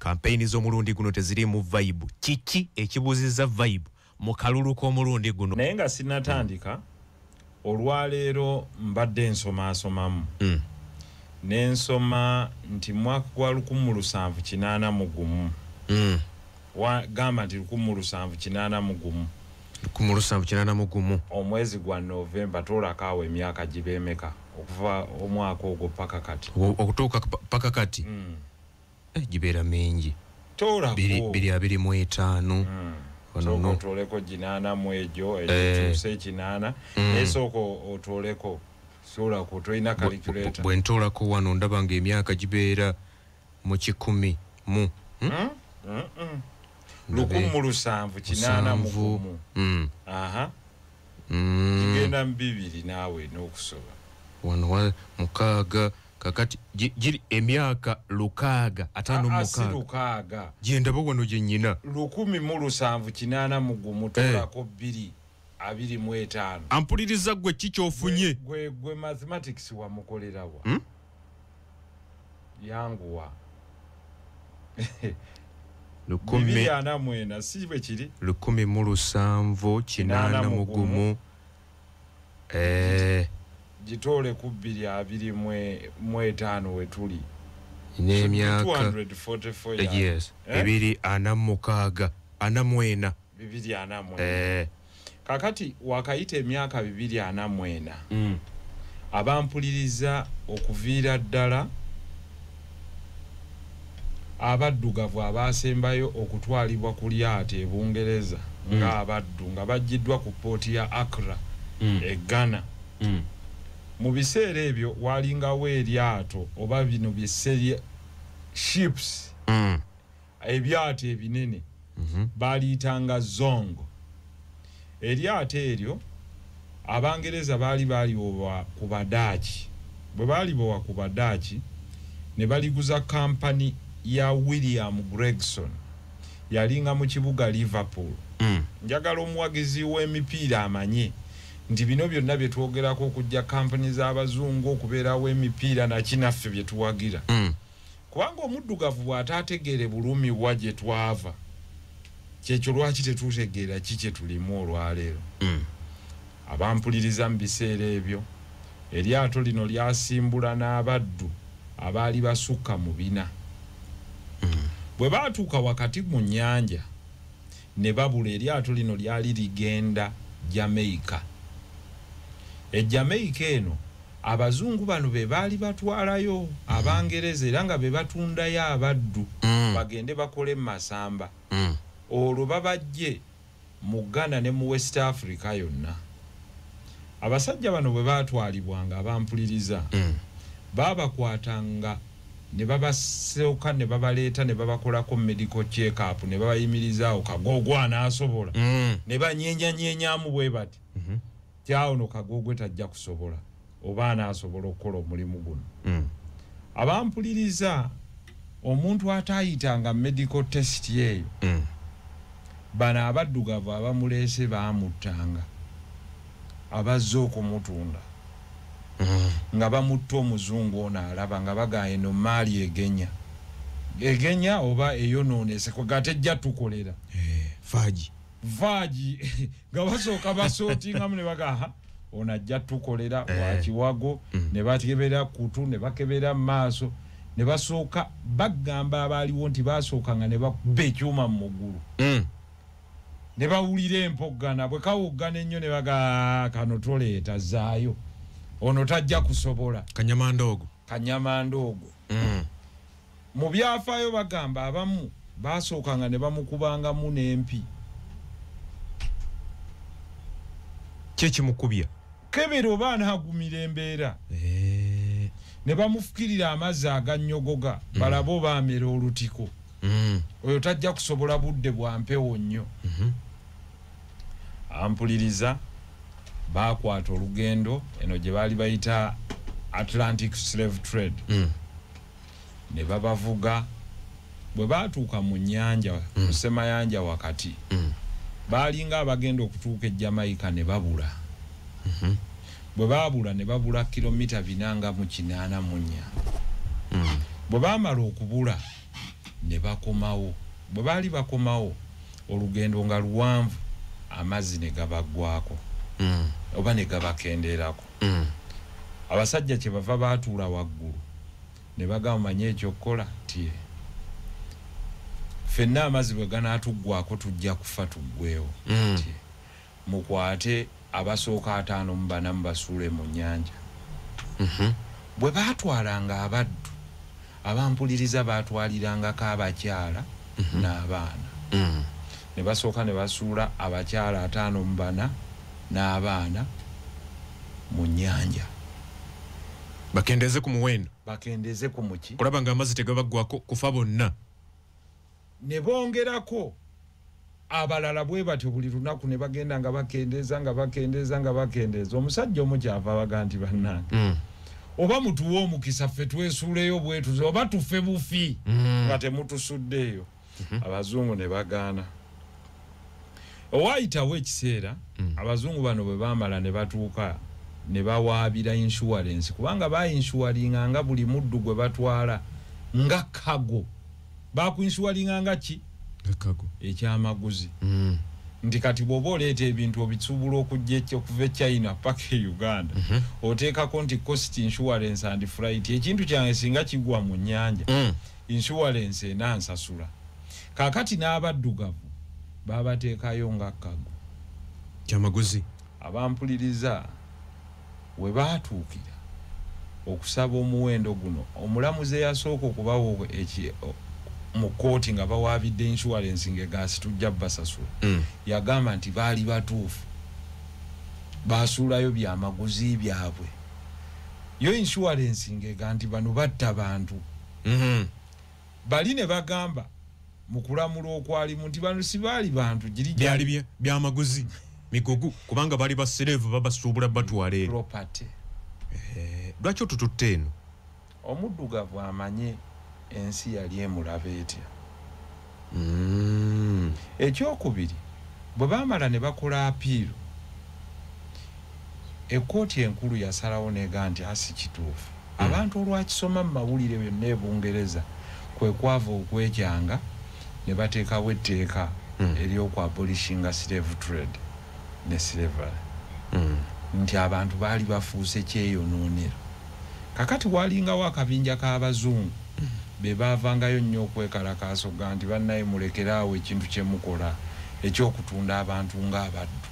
Kampeyini z'omulundi guno teziriimu vibe. Kiki ekibuuzizza vibe mu kalulu k'omulundi guno? Naye nga sinnatandika, olwaleero mbadde nsomaasomamu ne nsoma nti mwaka gwa 1781, gamba nti 1781, 1781, omwezi gwa Novemba, toolako awo emyaka gibeemeka okuva omwaka ogwo paka kati? Okutuuka paka kati, gibeera mingi. Toolako. 2025. Sooka otooleko 80 mu egyo, egituuse 80, naye sooka otooleko, soolako, tolina calculator? Bwe ntoolako wano ndaba nga emyaka gibeera mu kikumi mu 1781. Aha, gigenda mu bibiri naawe n'okusoba. Wano mukaaga, kakati giri emyaka 656. 6. Gyendaba wano gye nnyina. 1781, toolako 225. Ampuliriza, gwe ki kyofunye? Gwe mathematics wamukolerawa? Yanguwa. 244, si bwe kiri? 1781. Gitoole ku 225 wetuli. N'emyaka 244. Yes, 246, 44. 244. Kakati wakayita emyaka 244, abampuliriza, okuviira ddala abaddugavu abasembayo okutwalibwa ku lyato e Bungereza ng'abaddu, nga baggiddwa ku pooti ya Accra e Ghana. Mu biseera ebyo walingawo eryato oba bino byeserye ships, ebyato ebinene, baliyitanga zongo. Eryato eryo Abangereza baali baliwowa ku Badaaki. Bwe baalibowa ku Badaaki ne baliguza kampani ya William Gregson, yalinga mu kibuga Liverpool. Njagala omuwagizi w'emipiira amanye nti bino byonna bye twogerako, okujja kampani z'abazungu, okubeerawo emipiira naki, naffe bye tuwagira, kubanga omuddugavu bw'ataategeere bulumi wa gye twava, kyekyo lwaki tetutegeera ki kye tulimu olwaleero. Abampuliriza, mu biseera ebyo eryato lino lyasimbula n'abaddu abaali basukka mu 400. Bwe baatuuka wakati mu nnyanja ne babula. Eryato lino lyali ligenda Jamaica. E Jamaica eno abazungu bano be baali batwalayo Abangereza, era nga be batundayo abaddu bagende bakole mu masamba, olwo babajje mu Ghana ne mu West Africa yonna. Abasajja bano bwe baatwalibwanga, abampuliriza, baabakwatanga ne babasooka ne babaleeta ne babakolako medical check up, ne babayimirizaawo, kagoogwe anaasobola, ne banyenyanyenyamu bwe bati, kyawo no kagoogwe tajja kusobola oba anaasobola okukola omulimu guno. Abampuliriza, omuntu ataayitanga medical test eyo, bano abaddugavu abamuleese baamuttanga, abazze okumutunda, nga bamutta omuzungu ono alaba, nga bagamba eno maali egenya egenya oba eyonoonese, kwega tejja tukolera. Faagi. Vaagi, nga basooka basootingamu ne baga ono ajja tukolera, wakiwago. Ne bakebera kutu, ne bakebera mu maaso, ne basooka bagamba abaaliwo nti basookanga ne bakuba ekyuma mu mugulu, ne bawulira empoggana. Bwe kawoggana ennyo ne baga kano toleeta, zaayo, ono tajja kusobola. Kanyamandoogo. Kanyamandoogo. Mu byafaayo bagamba abamu basookanga ne bamukubangamu n'empi. Kyekimukubya? Kebera oba anaagumira embeera. Ne bamufukirira amazzi agannyogoga, balabe oba amera olutiko. Oyo tajja kusobola budde bwa mpewo nnyo. Ampuliriza, bakwata olugendo eno gye baali bayita Atlantic slave trade, ne babavuga. Bwe baatuuka mu nnyanja, mu ssemayanja wakati, baalinga abagenda okutuuka e Jamaica ne babula. Bwe baabula ne babula kilomita 484. Bwe baamala okubula, Ne bakomawo. Bwe baali bakomawo, olugendo nga luwanvu, amazzi ne gabaggwako oba ne gabakendeerako. Abasajja kye bava baatuula waggulu ne bagamba, "Manye ekyokukola tie, ffenna amazzi bwe ganaatuggwako tujja kufa tuggwewo. Tie, mukwate abasooka 54 mubasuule mu nnyanja." Bwe baatwalanga abaddu, abampuliriza, baatwalirangako abakyala n'abaana. Ne basooka ne basuula abakyala 54 n'abaana mu nnyanja. Bakendeze ku muwendo. Bakendeze ku muki. Kulaba nga amazzi tegabaggwako kufa bonna. Ne bongerako abalala bwe batyo buli lunaku, ne bagenda nga bakendeeza, nga bakendeeza, nga bakendeeza. Omusajja omu kyava baga nti, "Bannange, oba mutuwe omukisa ffe twesuuleyo bwetuze, oba tufe bufi nga temutusuddeeyo." Abazungu ne bagaana. Owaayitawo ekiseera, abazungu bano bwe baamala ne batuuka ne bawaabira insurance, kubanga bainsuwalinga nga buli muddu gwe batwala nga cargo. Bakuinsuwalinga nga ki? Cargo. Ekyamaguzi. Nti kati bw'oba oleeta ebintu obisuubula okujja okuva e China paka e Uganda, oteekako nti cost insurance and freight. Ekintu kyange singa kigwa mu nnyanja, insurance enansasula. Kaakati n'abaddugavu babateekayo nga cargo. Kyamaguzi. Abampuliriza, we baatuukira okusaba omuwendo guno, omulamuzi eyasooka okubawo mu kooti nga bawaabidde insurance ng'egaasi tujja basasula, yagamba nti baali batuufu, basuulayo byamaguzi byabwe. Yo insurance ng'ega nti bano batta bantu. Bali ne bagamba mu kulamula okwalimu nti bano si baali bantu, giri byali byamaguzi migugu, kubanga bali baserevu babasuubula batwala eri. Property. Lwaki otututte eno? Omuddugavu amanye ensi yali emulaba etya. Ekyokubiri, bwe baamala ne bakola appeal, ekkooti enkulu yasalawo nega nti asi kituufu. Abantu olwakisoma mu mawulire byonna e Bungereza, kwe kwava okwekyanga ne bateekawo etteeka eryokwabolishinga slave trade ne slavery, nti abantu baali bafuuse kyeyonoonero. Kakati walingawo akabinja k'abazungu be baavangayo nnyo okwekalakaasa okuga nti, "Bannaye, mulekeraawo ekintu kye mukola ekyokutunda abantu ng'abaddu."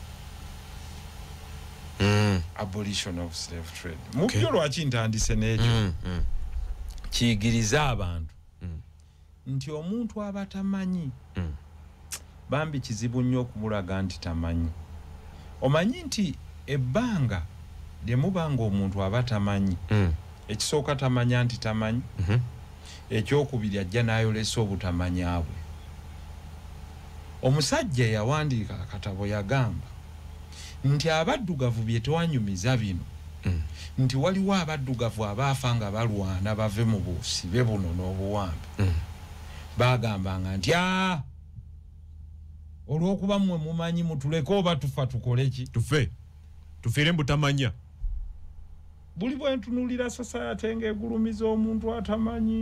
Abolition of slave trade. Mu byo lwaki ntandise n'ekyo, kiyigiriza abantu nti omuntu aba tamanyi, bambi kizibu nnyo okumulaga nti tamanyi. Omanyi nti ebbanga lye muba nga omuntu aba tamanyi, ekisooka tamanya nti tamanyi, ekyokubiri ajja n'ayolesa obutamanya bwe. Omusajja eyawandiika akatabo yagamba nti abaddugavu bye twanyumiza bino, nti waliwo abaddugavu abaafa nga balwana bave mu busibe buno n'obuwambe, bagambanga nti, "Aa, olw'okuba mmwe mumanyi, mutuleke, oba tufa tukole ki?" Tufe, tufiire mbutamanya. Buli bwe ntunuulira society ng'egulumiza omuntu atamanyi,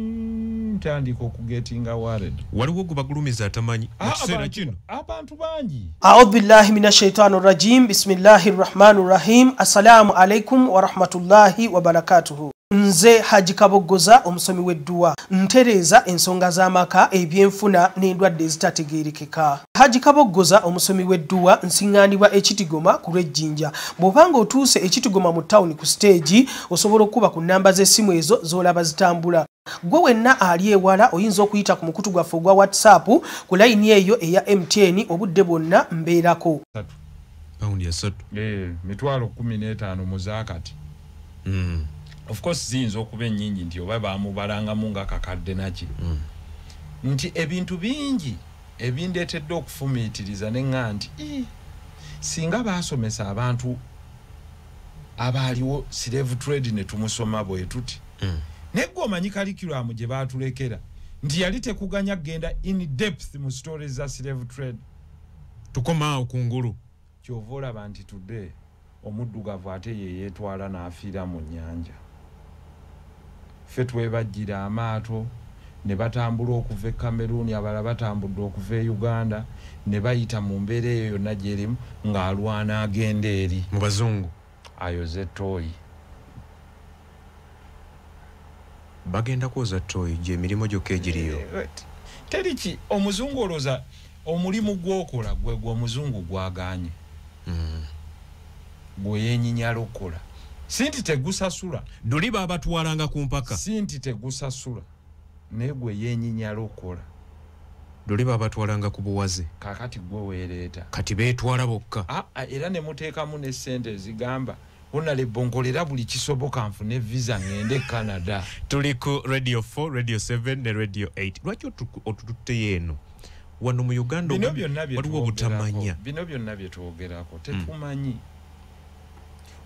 ntandika okugetinga worried. Waliwo gwe bagulumiza atamanyi mu kiseera kino? Abantu bangi. أعوذ بالله من الشيطان الرجيم، بسم الله الرحمن الرحيم. السلام عليكم ورحمة الله وبركاته. Nze Haji Kaboggoza, omusomi w'edduwa, ntereeza ensonga z'amaka, ebyenfuna n'endwadde ezitategeerekeka. Haji Kaboggoza, omusomi w'edduwa, nsiŋŋaanibwa Ekitigoma ku lw'Ejjinja. Bw'obanga otuuse Ekitigoma mu tawuni ku siteegi, osobola okuba ku nnamba z'essimu ezo z'olaba zitambula. Gwe wenna ali ewala oyinza okuyita ku mukutu gwaffe ogwa WhatsApp ku layini eyo eya MTN, obudde bwonna mbeerako. £3. Eh, 150,000 mu zaakati. Of course ziyinza okuba ennyingi nti oba bamubalangamu nga kakadde naki. Nti ebintu bingi ebindeetedde okufumiitiriza ne ŋŋa nti, "Ii, singa baasomesa abantu abaaliwo slave trade ne tumusoma bwe tuti." Naye gwe omanyi curriculum gye baatulekera nti yali tekuganya kugenda in depth mu stories za slave trade. Tukomaawo kungulu. Kyova olaba nti today omuddugavu ate ye yeetwala n'afiira mu nnyanja, ffe twebajjira amaato Ne batambula okuva e Cameroon, abalala batambudde okuva e Uganda, ne bayita mu mbeera eyo yonna gyerimu ng'alwana agenda eri mu bazungu ayoze toyi. Bagenda kwoza toyi gyemirimu gyokka egiriyo. Teri ki omuzungu olowooza omulimu gw'okola gwe gw'omuzungu gwaganye gwe yenyinyala okukola. Si nti tegusasula. Duli babatwalanga ku mpaka. Si nti tegusasula naye gwe yenyinyala okukola. Duli babatwalanga ku buwaze. Kaakati gwe weereeta. Kati beetwala bokka. Era ne muteekamu ne ssente ezigamba Honorable nkolera buli kisoboka nfune visa ngende e Canada. Tuli ku Radio 4, Radio 7 ne Radio 8. Lwaki otututteyo eno? Wano mu Uganda waliwo obutamanya. Bino byonna bye twogerako tetumanyi.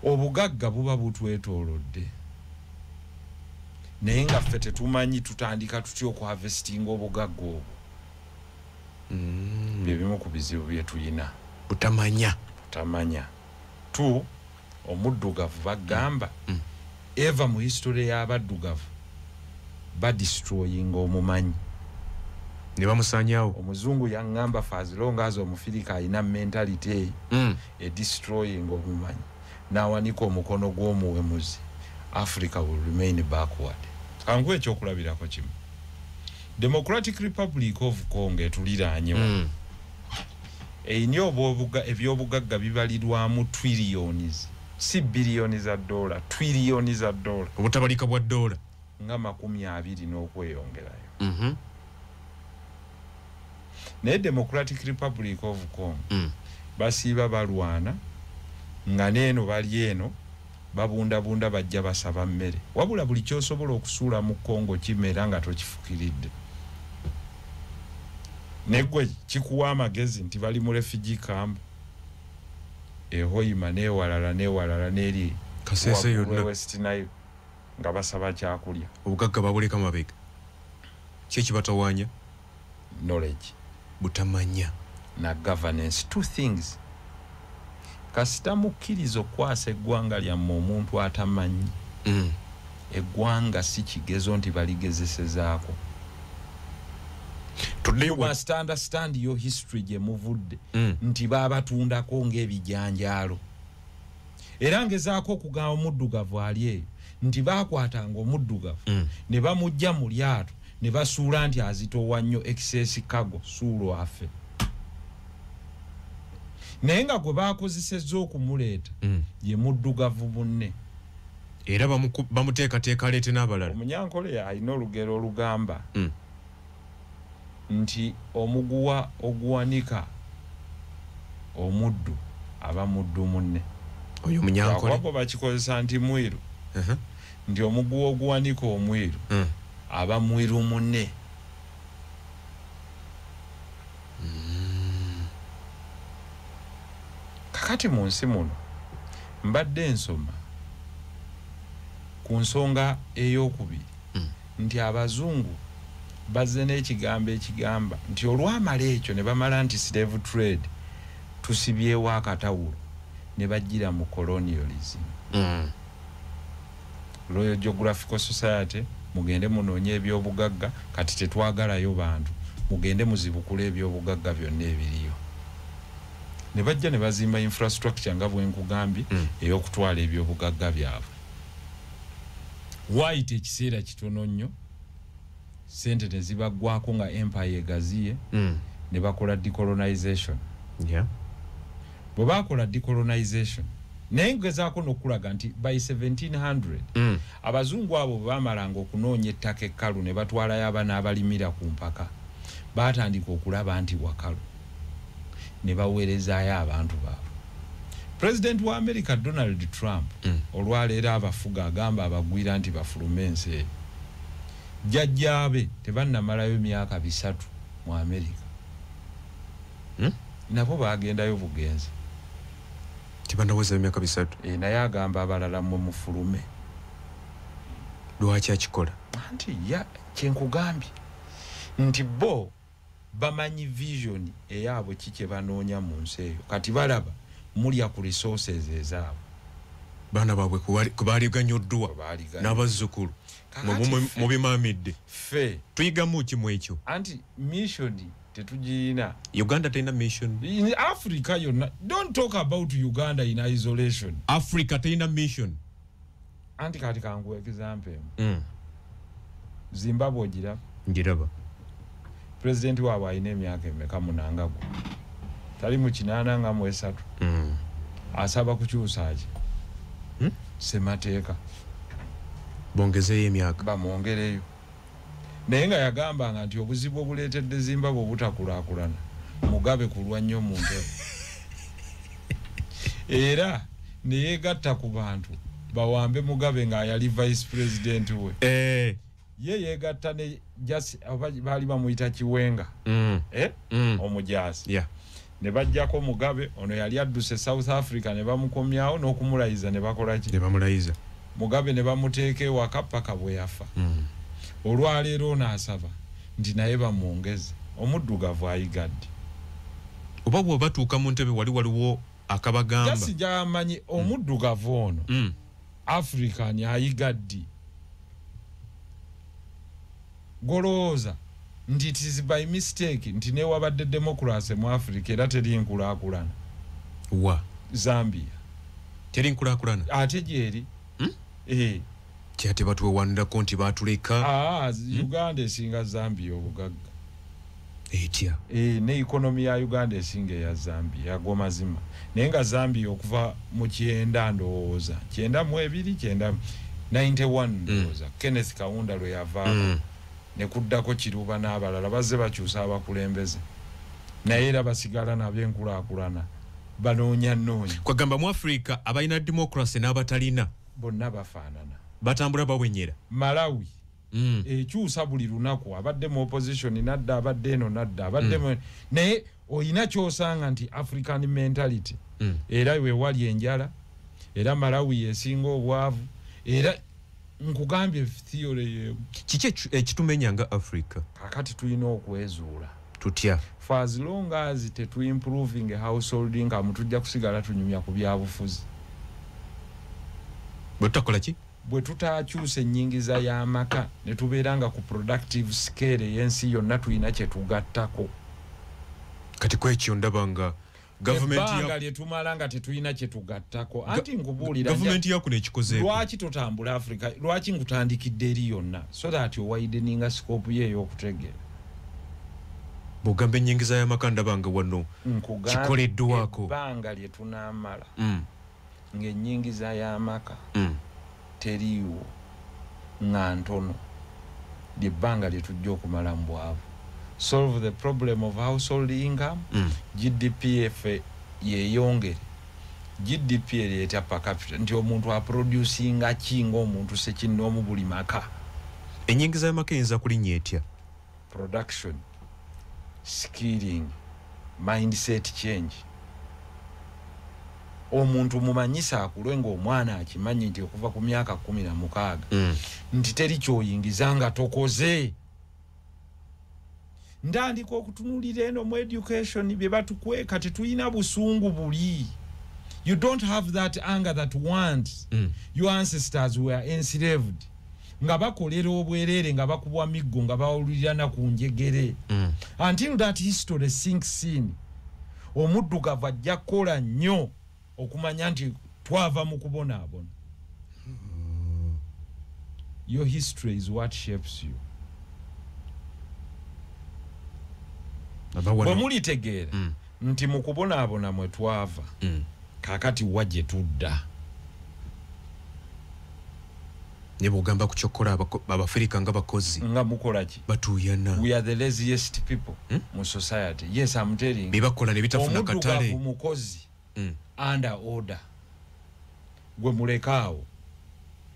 Obugagga buba butwetoolodde. Naye nga ffe tetumanyi tutandika tutya okuharvestinga obugagga obwo. Bye bimu ku bizibu bye tuyina. Butamanya. Butamanya. 2 omuddugavu bagamba eva mu history y'abaddugavu badestroyinga omumanyi ne bamusanyawo. Omuzungu yaŋŋamba for as long as omufirika alina mentality e destroying omumanyi n'awanika omukono gw'omuwemuzi, Africa will remain backward. Kankuwe ekyokulabirako kimu. Democratic Republic of Congo etuliraanye wano eyina ebyobugagga bibalirwamu trillions, si biliyoni za dola, trillioni za dola, obutabalika bwa dola nga 20 n'okweyongerayo. Naye Democratic Republic of Congo basiiba balwana nga neeno bali eno babundabunda bajja basaba mmere, wabula buli kyosobola okusuula mu Congo kimera nga tokifukiridde. Negwe kikuwa amagezi nti bali mu refugee camp ehoima newalala newalala neri Kasese yonna West Nile nga basaba kyakulya. Obugagga babuleka mabega. Ki ekibatawaanya? Knowledge, butamanya na governance, two things. Kasita mukkiriza okukwasa eggwanga lyammwe omuntu atamanyi, eggwanga si kigezo nti baligezesezaako. You must understand your history gye muvudde, nti baabatundako ng'ebijanjaalo. Era ngezaako okugamba omuddugavu ali eyo nti baakwatanga omuddugavu ne bamuggya mu lyato ne basuula nti azitowa nnyo excess cargo, suulo afe. Naye nga gwe baakozesezza okumuleeta ye muddugavu munne. Era bamuteekateeka aleete n'abalala. Omunyankole alina olugero olugamba nti omuguwa oguwanika omuddu aba muddu munne. Oyo munyankole bo bakikozesa nti mwiru. Nti omuguwa oguwanika omwiru aba mwiru munne. Kakati mu nsi muno mbadde nsoma ku nsonga ey'okubiri nti abazungu bazze n'ekigambo ekigamba nti olwamala ekyo ne bamala nti slave trade tusibyewo akatawulo ne bajjira mu colonialism. Royal Geographical Society, mugende munoonye ebyobugagga, kati tetwagalayo bantu, mugende muzibukule ebyobugagga byonna ebiriyo. Ne bajja ne bazimba infrastructure nga bwe nkugambye ey'okutwala ebyobugagga byabwe. Waayita ekiseera kitono nnyo sente ne zibaggwako nga empire egaziye, ne bakola decolonization. Bwe bakola decolonization, naye ngezaako n'okulaga nti by 1700 abazungu abo bwe baamalanga okunoonya ettaka ekkalu ne batwalayo abaana abalimira ku mpaka, baatandika okulaba nti wakalu ne baweerezaayo abantu baabwe. President wa America Donald Trump olwaleero abafuga agamba abagwira nti bafulume ensi eyo. Jjajjaabe tebannamalayo myaka 3 mu America. Nabo baagendayo bugenzi. Tebannaweza emyaka 3. Naye agamba abalala mmwe mufulume. Lwaki akikola? Anti kyenkugambye nti bo bamanyi vision eyaabwe ki kye banoonya mu nsi eyo. Kati balaba mulya ku resources ezaabwe. Baana baabwe kubaaliganyoddwa n'abazzukulu mubimamidde. Ffe tuyigamu ki mu ekyo? Anti mission tetugiyina. Uganda terina mission. In Africa yonna. Don't talk about Uganda in isolation. Africa terina mission. Anti kati kankuwe example emu. Zimbabwe ogiraba? Ngiraba. President waabwe alina emyaka emeka? Munangagwa tali mu 83. Asaba kukyusa ki? Ssemateeka. Bongezeyo emyaka. Bamwongereyo. Naye nga yagambanga nti obuzibu obuleetedde Zimbabwe obutakulaakulana Mugabe kulwa nnyo mu ntebe. Era ne yeegatta ku bantu bawambe Mugabe nga yali vice president we. Ye yeegatta ne baali bamuyita Chiwenga. Omujaasi. Ne bajjako Mugabe, ono yali adduse South Africa ne bamukomyawo n'okumulayiza ne bakola ki? Ne bamulayiza. Mugabe ne bamuteeka ewaka paka bwe yafa. Olwaleero ono asaba nti naye bamwongeze. Omuddugavu ayigadde. Oba bw'oba batuuka mu ntebe wali waliwo akabagamba. Jasi gy'amanyi omuddugavu ono African ayigadde. Golowooza nti it is by mistake nti newabadde democracy mu Africa era teri nkulaakulana. Wa? Zambia. Teri nkulaakulana? Ate gyeri. Kyate batuwewanirako nti baatuleka. Uganda esinga Zambia obugagga. Etya? Ne economy ya Uganda esinga eya Zambia, ago mazima. Naye nga Zambia okuva mu 90 ndowooza, 92, 91 ndowooza, Kenneth Kaunda lwe yavaako. Ne kuddako Chiluba n'abalala bazze bakyusa abakulembeze. Naye era basigala nabyenkulaakulana banoonya nnoonya. Kwagamba mu Africa abalina democracy n'abatalina bonna bafaanana. Batambula bawenyera. Malawi ekyusa buli lunaku, abadde mu opposition nadda, abadde eno nadda, abadde naye oyina ky'osanga nti African mentality. Era we wali enjala, era Malawi esinga obwavu, era nkugambye theory yemu. Kiki ekitumenya nga Africa? Kakati tulina okwezuula. Tutya? For as long as tetu improving household income tujja kusigala tunyumya ku byabufuzi. Bwe tutakola ki? Bwe tutakyusa ennyingiza y'amaka ne tubeera nga ku productive scale ey'ensi yonna tulina kye tugattako. Kati kwekyo ndaba nga ebbanga lye tumala nga tetulina kye tugattako. Anti nkubuulira gavumenti yakuno ekikozeeko. Lwaki totambula Africa? Lwaki nkutandikidde eri yonna so that owideninga scope ye ey'okutegeera? Bw'ogamba ennyingiza y'amaka ndaba nga wano kikoleddwako. Ebbanga lye tunaamala ng'ennyingiza y'amaka teriiwo nga ntono, lyebbanga lye tujja okumala mu bwavu. Solve the problem of household income, GDP yeyongere. GDP ereeta per capita nti omuntu aproducinga ki ng'omuntu ssekinnoomu buli maka. Ennyingiza y'amaka eyinza kulinnya etya? Production, skilling, mindset change. Omuntu mumanyisa akulwe ng'omwana akimanyi nti okuva ku myaka 16 nti teri ky'oyingiza nga tokoze. Ndandika okutunuulira eno mu education bye batukweka tetulina busungu buli. You don't have that anger that want. Your ancestors were enslaved. Nga bakolera obwerere, nga bakubwa miggo, nga bawulirana ku njegere. Until that history sinks in, omuddugavu ajja kukola nnyo okumanya nti twava mu kubonaabona. Your history is what shapes you. Bwe mulitegeera nti mu kubonaabona mwe twava, kaakati wa gye tudda. Ne bw'ogamba ku ky'okukola Abafirika nga bakozi nga mukola ki? Batuuyana. We are the laziest people mu society. Yes, I'm telling you. Bye bakola ne bitafuna katale. Omuddugavu mukozi under order. Gwe mulekaawo.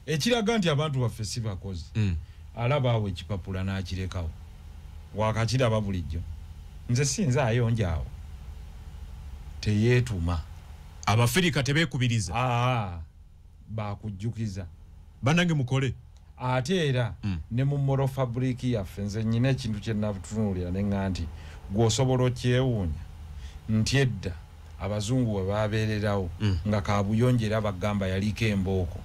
Ekiraga nti abantu baffe si bakozi. Alaba awo ekipapula n'akirekawo. Wakakiraba bulijjo. Nze sinza ayonja awo. Teyeetuma. Abafirika tebeekubiriza. Bakujjukiza. Bannange mukole. Ate era ne mu moral fabric yaffe nze nnyina ekintu kye natunuulira ne ŋŋa nti gw'osobola okyewuunya nti edda Abazungu we babeererawo nga kabuyonjo era bagamba yaliko embooko.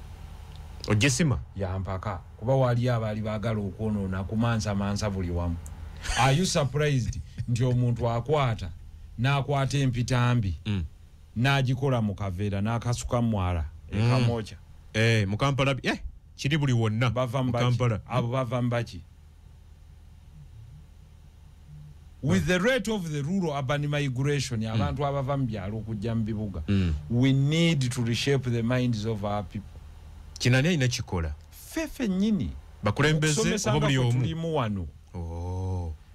Ojesima yampaka kuba wali abaali baagala okwonoona kumansamansa buli wamu. Are you surprised nti omuntu akwata n'akwata empitambi n'agikola mu kaveera n'akasuka mwala ekamwokya? Mu Kampala kiri buli wonna. Mu Kampala abo bava mbaki. With the rate of the rural urban migration, abantu abava mu byalo okujja mu bibuga, we need to reshape the minds of our people. Kinani alina kikola ffeffe nnyini bakulembeze oba buli omu tulimu wano.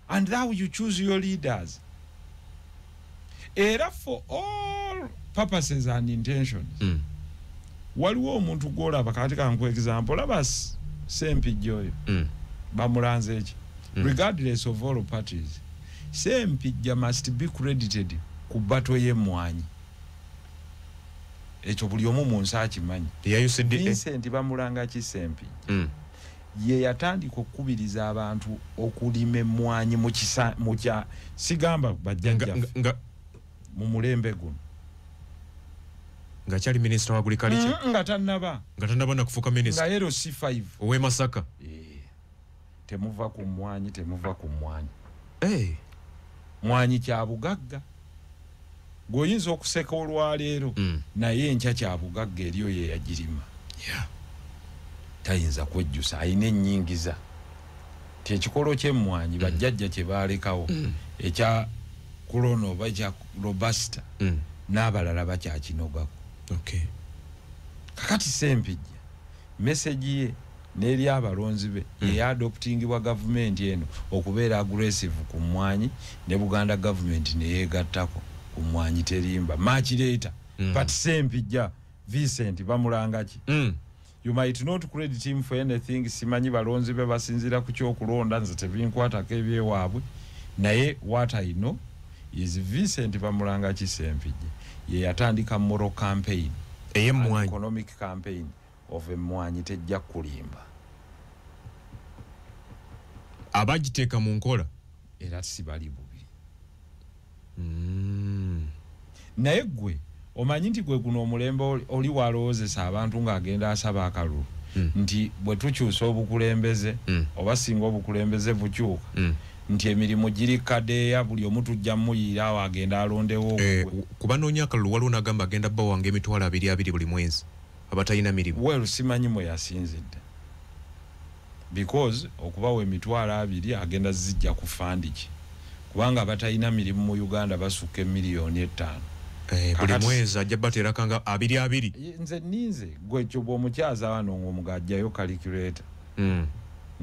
And how you choose your leaders. Era for all purposes and intentions, waliwo omuntu gw'olaba kati kankuwa example, olaba Ssempijja oyo bamulanze eki, regardless of all parties, Ssempijja must be credited ku battle y'emmwanyi. Ekyo buli omu mu nsi akimanyi. Vincent bamulanga ki Ssempijja ye yatandika okukubiriza abantu okulima emmwanyi mu kya sigamba bajjajjaffe mu mulembe guno nga kyali minisita wa agriculture, nga tannaba nakufuuka minisita, nga LC5 ow'e Masaka. Temuva ku mmwanyi, temuva ku mmwanyi. Mwanyi kya bugagga gw'oyinza okuseka olwaleero, naye enkya kya bugagga eriyo ye yagirima. Tayinza kwejjusa, alina ennyingiza. Ti ekikolo ky'emmwanyi bajjajja kye baalekawo ekya Kulono oba ekya Robusta n'abalala bakyakinogako. Kakati Ssempijja message ye n'eri abalonzi be eyadoptingibwa gavumenti eno okubeera aggressive ku mmwanyi, ne Buganda gavumenti neyeegattako ku mmwanyi terimba much later. But Ssempijja Vincent bamulanga ki? You might not credit him for anything, simanyi balonzi be basinziira ku kyokulonda, nze tebinkwatako ebyewaabwe, naye what I know is Vincent bamulanga ki Ssempijja ye yatandika moral campaign ey'emmwanyi, economic campaign of emmwanyi tejja kulimba. Abagiteeka mu nkola era si bali bubi. Naye ggwe omanyi nti gwe guno omulembe oli walowoozesa abantu ng'agenda asaba akalulu nti bwe tukyusa obukulembeze oba singa obukulembeze bukyuka nti emirimu giri kadeeya, buli omu tujja muyiira awo agenda alondewo. Kuba noonya akalulu waliwo n'agamba agenda bba wange 220,000 buli mwezi abatalina mirimu. Well, simanyi mwe yasinzidde, because okubawa 20,000 agenda zijja ku fandi ki, kubanga abatalina mirimu mu Uganda basukka 5,000,000 buli mwezi ajja bateerako nga 22. Nze ninze gwe ekyo bw'omukyaza wano ng'omugajjayo calculator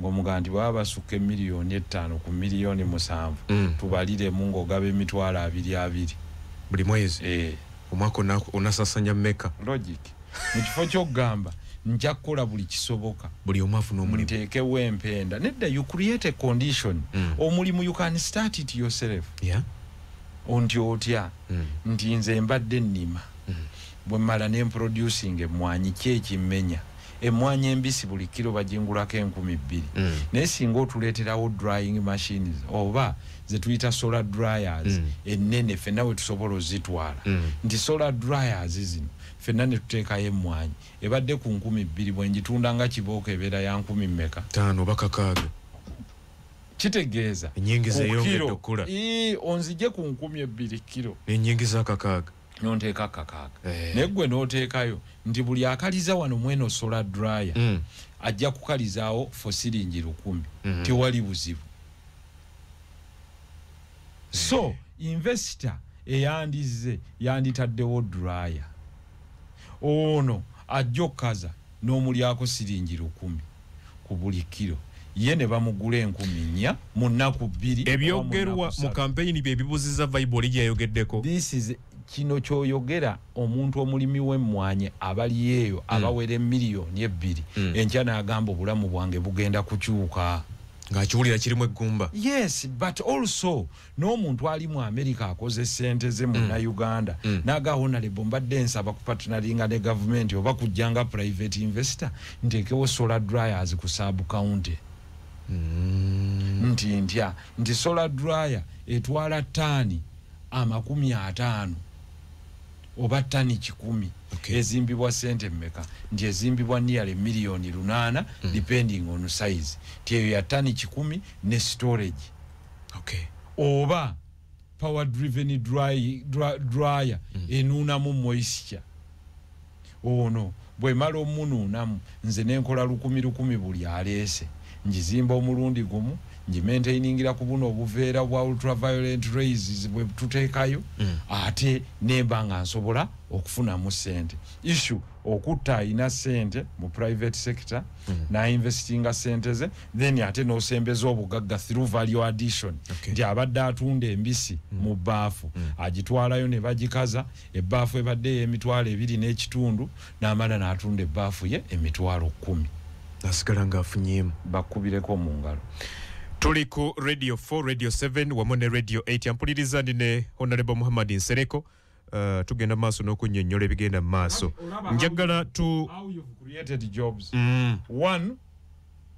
ng'omuga nti baba basukka 5,000,000 ku 7,000,000 tubaliremu ng'ogaba 22,000 buli mwezi. Omwaka onasasanya mmeka? Logic. Mu kifo ky'okugamba nja kukola buli kisoboka buli omu afune omulimu, nteekewo empenda. Nedda, you create a condition. Omulimu you can start it yourself. Nti otya nti nze mbadde nnima, bwe mmala ne mproducing emmwanyi, ki ekimmenya? Emmwanyi embisi buli kiro bagingulako 2,000. Naye singa otuleeterawo drying machines oba ze tuyita solar dryers ennene, ffenna we tusobola ozitwala. Nti solar dryers zino ffenna ne tuteekayo emmwanyi ebadde ku 2,000, bwe ngitunda nga kibooko ebeera ya 1,000 mmeka? 5 oba 6. Kitegeeza ennyingiza eyongedde okukula. Onzije ku 2,000 kiro n'ennyingiza 6 n'onteeka 6. Naye ggwe n'oteekayo nti buli akaliza wano mweno solar dryer ajja kukalizaawo for siringi 1,000, tewali buzibu. So investor eyandizze yanditaddewo dryer, ono ajja okkaza n'omulyako siringi 1,000 ku buli kiro, ye ne bamugula 4,000 mu nnaku 2. Ebyogerwa mu kampeyini bye bibuziza vibe oli gyeyayogeddeko. This is kino ky'oyogera omuntu omulimi w'emmwanyi abali eyo abawera 2,000,000 enkya n'agamba obulamu bwange bugenda kukyuka. Ng'akiwulira kirimu eggumba. Yes, but also n'omuntu ali mu America akoze ssente ze munnauganda n'agaawo nalebo mbadde nsaba kupatinalinga ne gavumenti oba kujjanga private investor nteekewo solar dryers ku sub county. Nti ntya nti solar dryer etwala ttaani 50 Oba tani 100. Okay. Ezimbibwa sente mmeka? Nti ezimbibwa nearly miliyoni 8 depending on size. Ti eyo ya tani 100 ne storage. Okay. Oba power driven dryer enuunamu moisture. Ono bwemala omunuunamu nze nenkola 1,000 buli aleese, njizimba omulundi gumu, ngimaintainingira ku buno obuveera bwa ultraviolet rays bwe tuteekayo, ate nemba nga nsobola okufunamu sente. Issue okutta ayina sente mu private sector, na investinga sente ze, then ate n'osembeza obugagga through value addition. Okay. Nti abadde atunda embisi mu bbaafu, agitwalayo ne bagikaza, ebbaafu ebadde ey'emitwalo 2.5, n'amala n'atunda ebbaafu ye emitwalo 10. Nasigala ng'afunyeemu. Bakubireko mu ngalo. Tuli ku Radio 4, Radio 7 wamu ne Radio 8. Ampuliriza ndi ne Honorable Muhammad Nsereko. Tugenda maaso n'okunnyonnyola ebigenda mu maaso. Njagala tu How you've created jobs. One,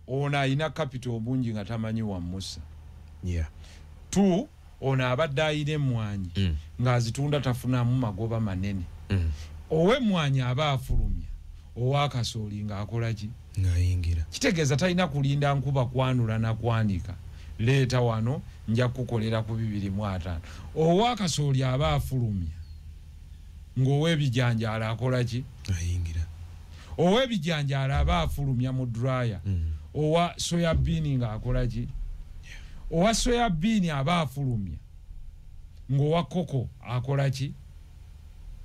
ono ayina capital obungi nga tamanyi wa Musa. Two, ono abadde ayina emmwanyi ng'azitunda tafunamu magoba manene. Ow'emmwanyi aba afulumya, ow'akasooli ng'akola ki? Ng'ayingira. Kitegeeza talina kulinda nkuba kwanula na kwanika. Leeta wano nja kukolera ku 250. Ow'akasooli aba afulumya, ng'ow'ebijanjaalo akola ki? Ayingira. Ow'ebijanjaalo aba afulumya mu dryer. Owa soya bean ng'akola ki? Owa soya bean aba afulumya, ng'owa koko akola ki?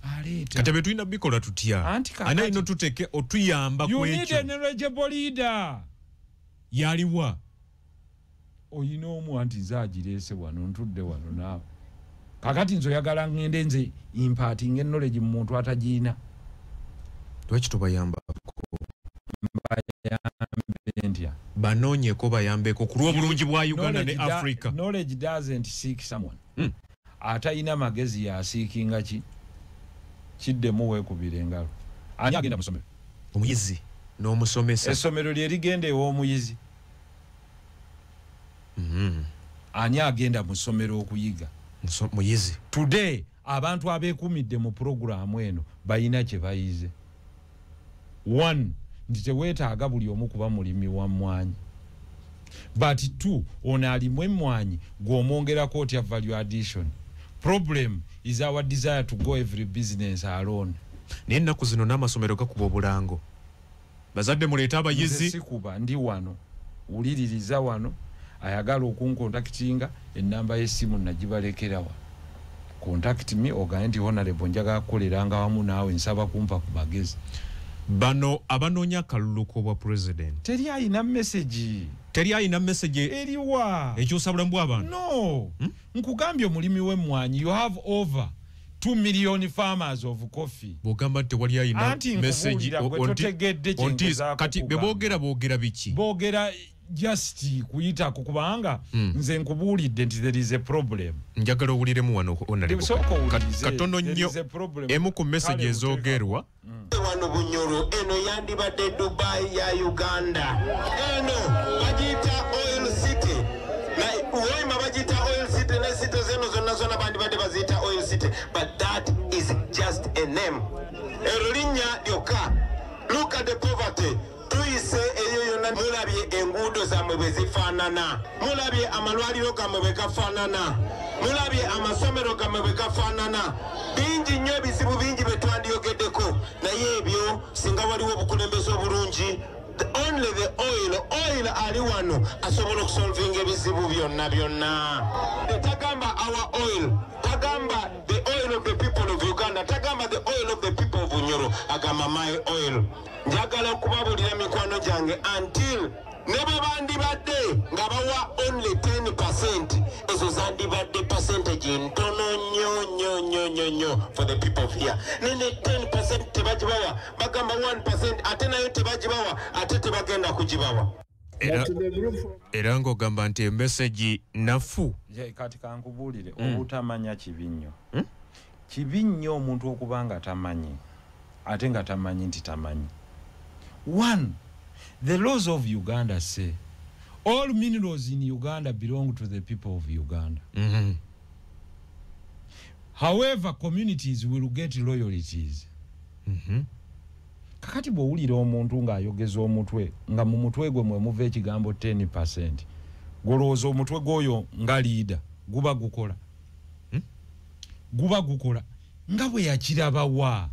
Aleeta. Kati bye tulina bikola tutya? Anti kakati- Ani alina otuteke otuyamba You ku need ekyo? an knowledgeable leader. Yaliwa? Oyina omu, anti nze agireese wano, ntudde wano naawe. Kakati nze oyagala ŋŋende nze imparting knowledge mu muntu atagiina? Lwaki tobayambako? Mbayambe ntya? Banoonyeko bayambeko ku lw'obulungi bwa Uganda ne Africa. Knowledge doesn't seek someone. Atalina magezi yaseekinga ki? Kiddemu weekubira engalo. Ani agenda mu ssomero? Omuyizi n'omusomesa. Essomero lye ligenda ew'omuyizi. Ani agenda mu ssomero okuyiga? Muyizi. Today abantu abeekumidde mu puroguraamu eno balina kye bayize. One, nti teweetaaga buli omu kuba mulimi wa mmwanyi. But two, ono alimu emmwanyi gw'omwongerako otya value addition? Problem is our desire to go every business alone. Naye ennaku zino n'amasomero gakuba obulango, bazadde muleete Nze abayizi. sikuba, ndi wano, wuliririza wano. Ayagala okuncontactinga, ennamba y'essimu nagibalekerawa. Contact me ogambe nti honorable njagala kukoleranga wamu naawe, nsaba kumpa ku magezi. Bano abanoonya akalulu k'obwa president, Teri ayina message. Teri ayina message Eriwa? ekyusa bulamu bw'abantu? No. Nkugambye omulimi w'emmwanyi, you have over 2 million farmers of coffee. Bw'ogamba nti tewali ayina Anti message, nkubuulira, gwe totegedde kye ngezaako kati bye kugamba. boogera, boogera biki? Boogera just kuyitako, kubanga nze nkubuulidde nti there is a problem. Njagala owuliremu wano, honorable. Sooka owulirize. Katono There nnyo is a problem. emu ku message Kale, ezoogerwa. Wano Bunyoro, eno yandibadde Dubai ya Uganda. Eno bagiyita Oil City, na Hoima bagiyita Oil City, ne city zeno zonna zonna bandibadde baziyita Oil City, but that is just a name, eryo linnya lyokka. Look at the poverty. Tuyise eyo yonna, mulabye enguudo zammwe bwe zifaanana, mulabye amalwaliro gammwe bwe gafaanana, mulabye amasomero gammwe bwe gafaanana. Bingi nnyo ebizibu bingi bye twandyogeddeko, naye ebyo singa waliwo obukulembeze obulungi, only the oil, oil ali wano asobola okusolvinga ebizibu byonna byonna. Tagamba our oil, tagamba the oil of the people of Uganda, tagamba the oil of the people of Bunyoro, agamba my oil. Njagala okubabulira mikwano gyange, until ne bwe bandibadde nga bawa only 10%, ezo zandibadde percentage ntono nnyo nnyo nnyo nnyo nnyo for the people of here. Nene 10% tebagibawa, bagamba 1%, ate nayo tebagibawa, ate tebagenda kugibawa. Era ng'ogamba nti emessage nafu. Kati kankubuulire, obutamanya kibi nnyo. Kibi nnyo omuntu okuba nga tamanyi, ate nga tamanyi nti tamanyi. One, the laws of Uganda say all minerals in Uganda belong to the people of Uganda. However, communities will get royalties. Kakati bw'owulira omuntu ng'ayogeza omutwe, nga mu mutwe gwe mwe muva ekigambo 10%, golowooza omutwe gw'oyo nga leader guba gukola. Guba gukola nga bwe yakirabawa.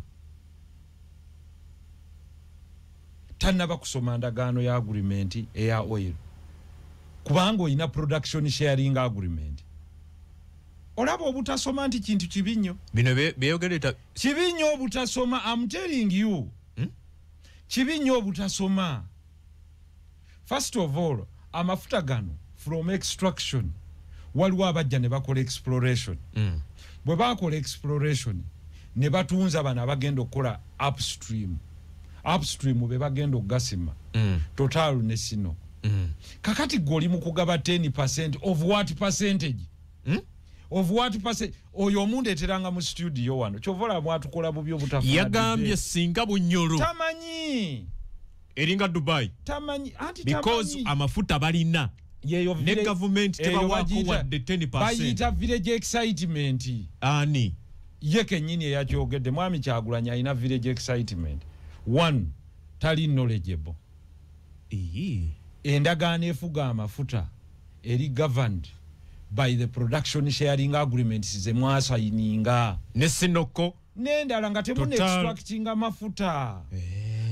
Tannaba kusoma ndagaano ya agreement eya oil, kubanga oyina production sharing agreement. Olaba obutasoma nti kintu kibi nnyo. Bino byeyogereta kibi nnyo obutasoma. I'm telling you. Kibi nnyo obutasoma. First of all, amafuta gano from extraction, waliwo abajja ne bakola exploration. Bwe bakola exploration ne batunza bano abagenda okukola upstream. Upstream be bagenda okugasima. Total ne Sino. Kakati gwe oli mu kugaba 10% of what percentage? Of what percent? Oyo omundeeteranga mu studio wano, kyova olaba mwatukola bubi obutafuna. Yagambye singa Bunyoro tamanyi eringa Dubai. Tamanyi anti because tamanyi. Amafuta balina yeyo ne government tebawaako wadde 10%. Bayita village excitement. Ani ye kennyini eyakyogedde? Mwami Kyagulanyi alina village excitement. One, tali knowledgeable. Endagaano efuga amafuta eri governed by the production sharing agreements ze mwasayininga ne Sinoko n'endala nga temuna extracting amafuta.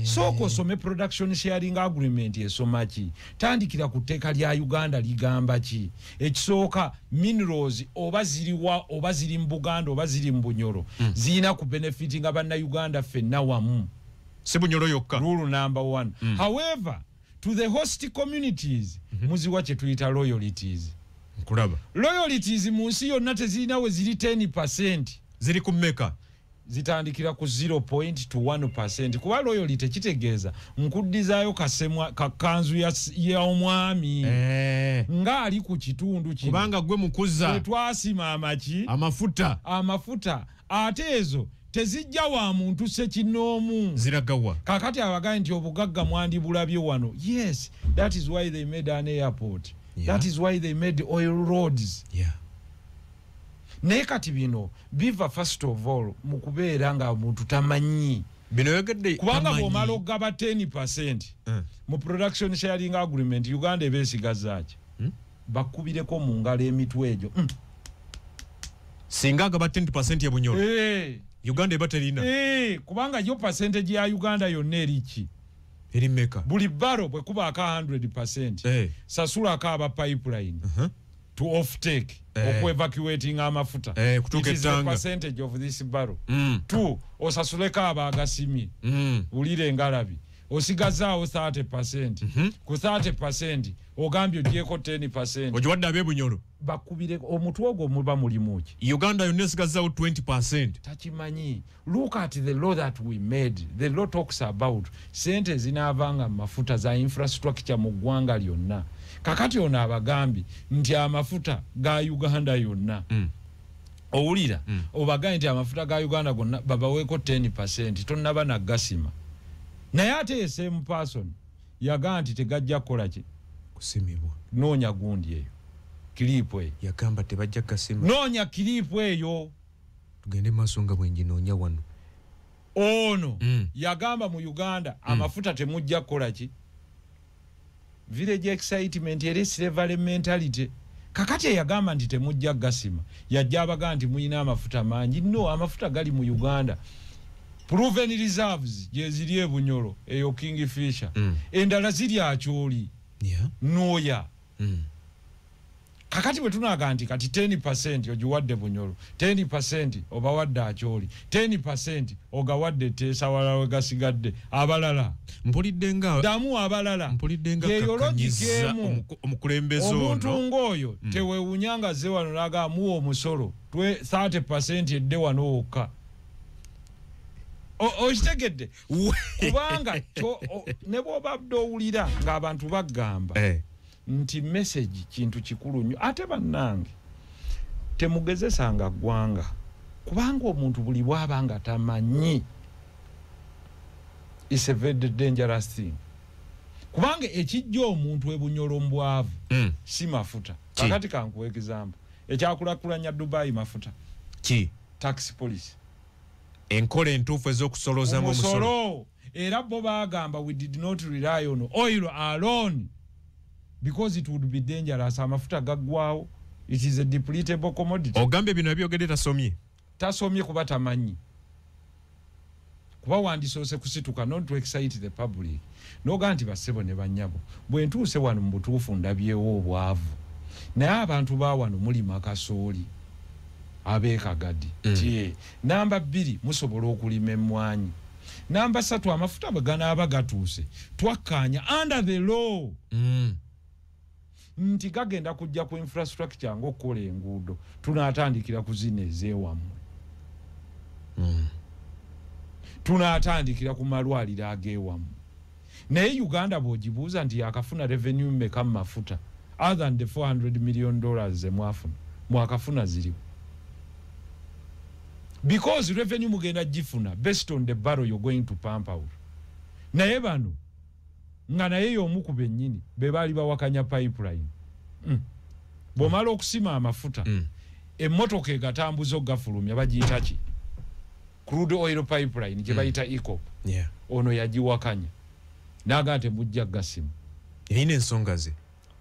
Sooka osome production sharing agreement esoma ki? Tandikira ku tteeka lya Uganda ligamba ki? Ekisooka, minerals oba ziriwa, oba ziri mu Buganda oba ziri mu Bunyoro, zirina ku benefitinga Bannayuganda ffenna wamu, si Bunyoro yokka. Rule number one. However, to the host communities, muziwa kye tuyita royalties. Nkulaba. Royalties mu nsi yonna tezirina we ziri 10%. Ziri ku mmeka? Zitandikira ku 0.1%, kuba royalty kitegeeza nkuddizaayo kasemwa kakanzu ya omwami ng'ali ku kitundu kino, kubanga gwe mukuza twasima amaki amafuta. Amafuta ate ezo tezijja wa muntu ssekinnoomu, ziragawa. Kakati abagaye nti obugagga mwandibulabye wano. Yes, that is why they made an airport. That is why they made oil roads. Naye kati bino biva first of all mu kubeera nga omuntu tamanyi. Bino yogedde kubanga bw'omala okugaba 10% mu production sharing agreement, Uganda eba esigazaaki? Bakubireko mu ngalo emitwe egyo. Singa agaba 10% ya Bunyoro, Uganda eba terina. Kubanga yo percentage ya Uganda yonna eri ki? Eri mmeka? Buli baro bwe kubaako 100%, sasulako aba pipeline to offtake, okuevacuating amafuta. Kutuuka It is the ettanga. percentage of this barrel. Two, osasuleko abagasimye, wulira engalabi, osigazaawo 30%. Ku 30% ogambye ogyeko 10%, ogiwadde ab'e Bunyoro. Bakubire omutwe ogwo muba mulimu ki? Uganda yonna esigazaawo 20%. Takimanyi. Look at the law that we made. The law talks about sente zinaavanga mu mafuta za infrastructure mu ggwanga lyonna. Kakati ono abagambye nti amafuta ga Uganda yonna, owulira, obagambye nti amafuta ga Uganda gonna babaweeko 10%, tonnaba nagasima. Naye ate same person yagamba nti tegajja kukola ki? Kusimibwa. Noonya gundi eyo, clip eyo. Yagamba tebajja gasima. Noonya clip eyo. Tugende maaso nga bwe nginoonya wano. Ono yagamba mu Uganda amafuta temujja kukola ki? Village excitement eri slavery mentality. Kakati eyagamba nti temujja gasima, yajja abaga nti muyina amafuta mangi. No, amafuta gali mu Uganda. Proven reserves gye ziri e Bunyoro, eyo Kingfisher. Endala ziri Acholi, Noya. Kakati bwe tunaaga nti kati 10% ogiwadde Bunyoro, 10% obawadde Acholi, 10% ogawadde Teesa, walala we gasigadde abalala. Mpulidde nga ddamu abalala. Mpulidde nga Yeyo logic kakkanyiza emu. Omukulembeze Omuntu ono. ng'oyo tewewunya nga azze wano n'agamba muwe omusolo 30% edde wano wokka. Okitegedde? Kubanga ne bw'obadde owulira ng'abantu bagamba nti message kintu kikulu nnyo, ate bannange temugezesanga ggwanga, kubanga omuntu buli bw'aba nga tamanyi is a very dangerous thing. Kubanga ekijja omuntu e Bunyoro mu bwavu si mafuta. Ki? Kakati kankuwa example, ekyakulakulanya Dubai mafuta. Ki? Tax policy. Enkola entuufu ez'okusoloozamu omusolo. Era bo bagamba we did not rely on oil alone because it would be dangerous. Amafuta gaggwawo, it is a depletable commodity. Ogambye bino ebyogedde tasomye. Tasomye kuba tamanyi. Kuba wandisoose kusituka not to excite the public. N'ogaa nti bassebo ne bannyabo, bwe ntuuse wano mu butuufu ndabyewo obwavu. Naye abantu ba wano mulima kasooli ab'ekagadi. Tie. Namba 2 musobola okulima emmwanyi. Namba 3 amafuta bwe ganaaba gatuuse twakkaanya under the law. Nti gagenda kujja ku infrastructure ng'okukola enguudo, tunaatandikira ku zino ez'ewammwe. Tunaatandikira ku malwaliro ag'ewammwe. Naye Uganda bw'ogibuuza nti yakafuna revenue mmeka mu mafuta other than the $400 million ze mwafuna, mwakafuna ziriwo. Because revenue mugenda gifuna based on the barrel you're going to pump out. Naye bano nga naye y'omu ku bennyini be baali bawakanya pipeline. Bw'omala okusima amafuta, emmotoka egatambuza okugafulumya bagiyita ki? Crude oil pipeline gye bayita EACOP. Ono yagiwakanya n'agamba nti mujja gasima. Yalina ensonga ze.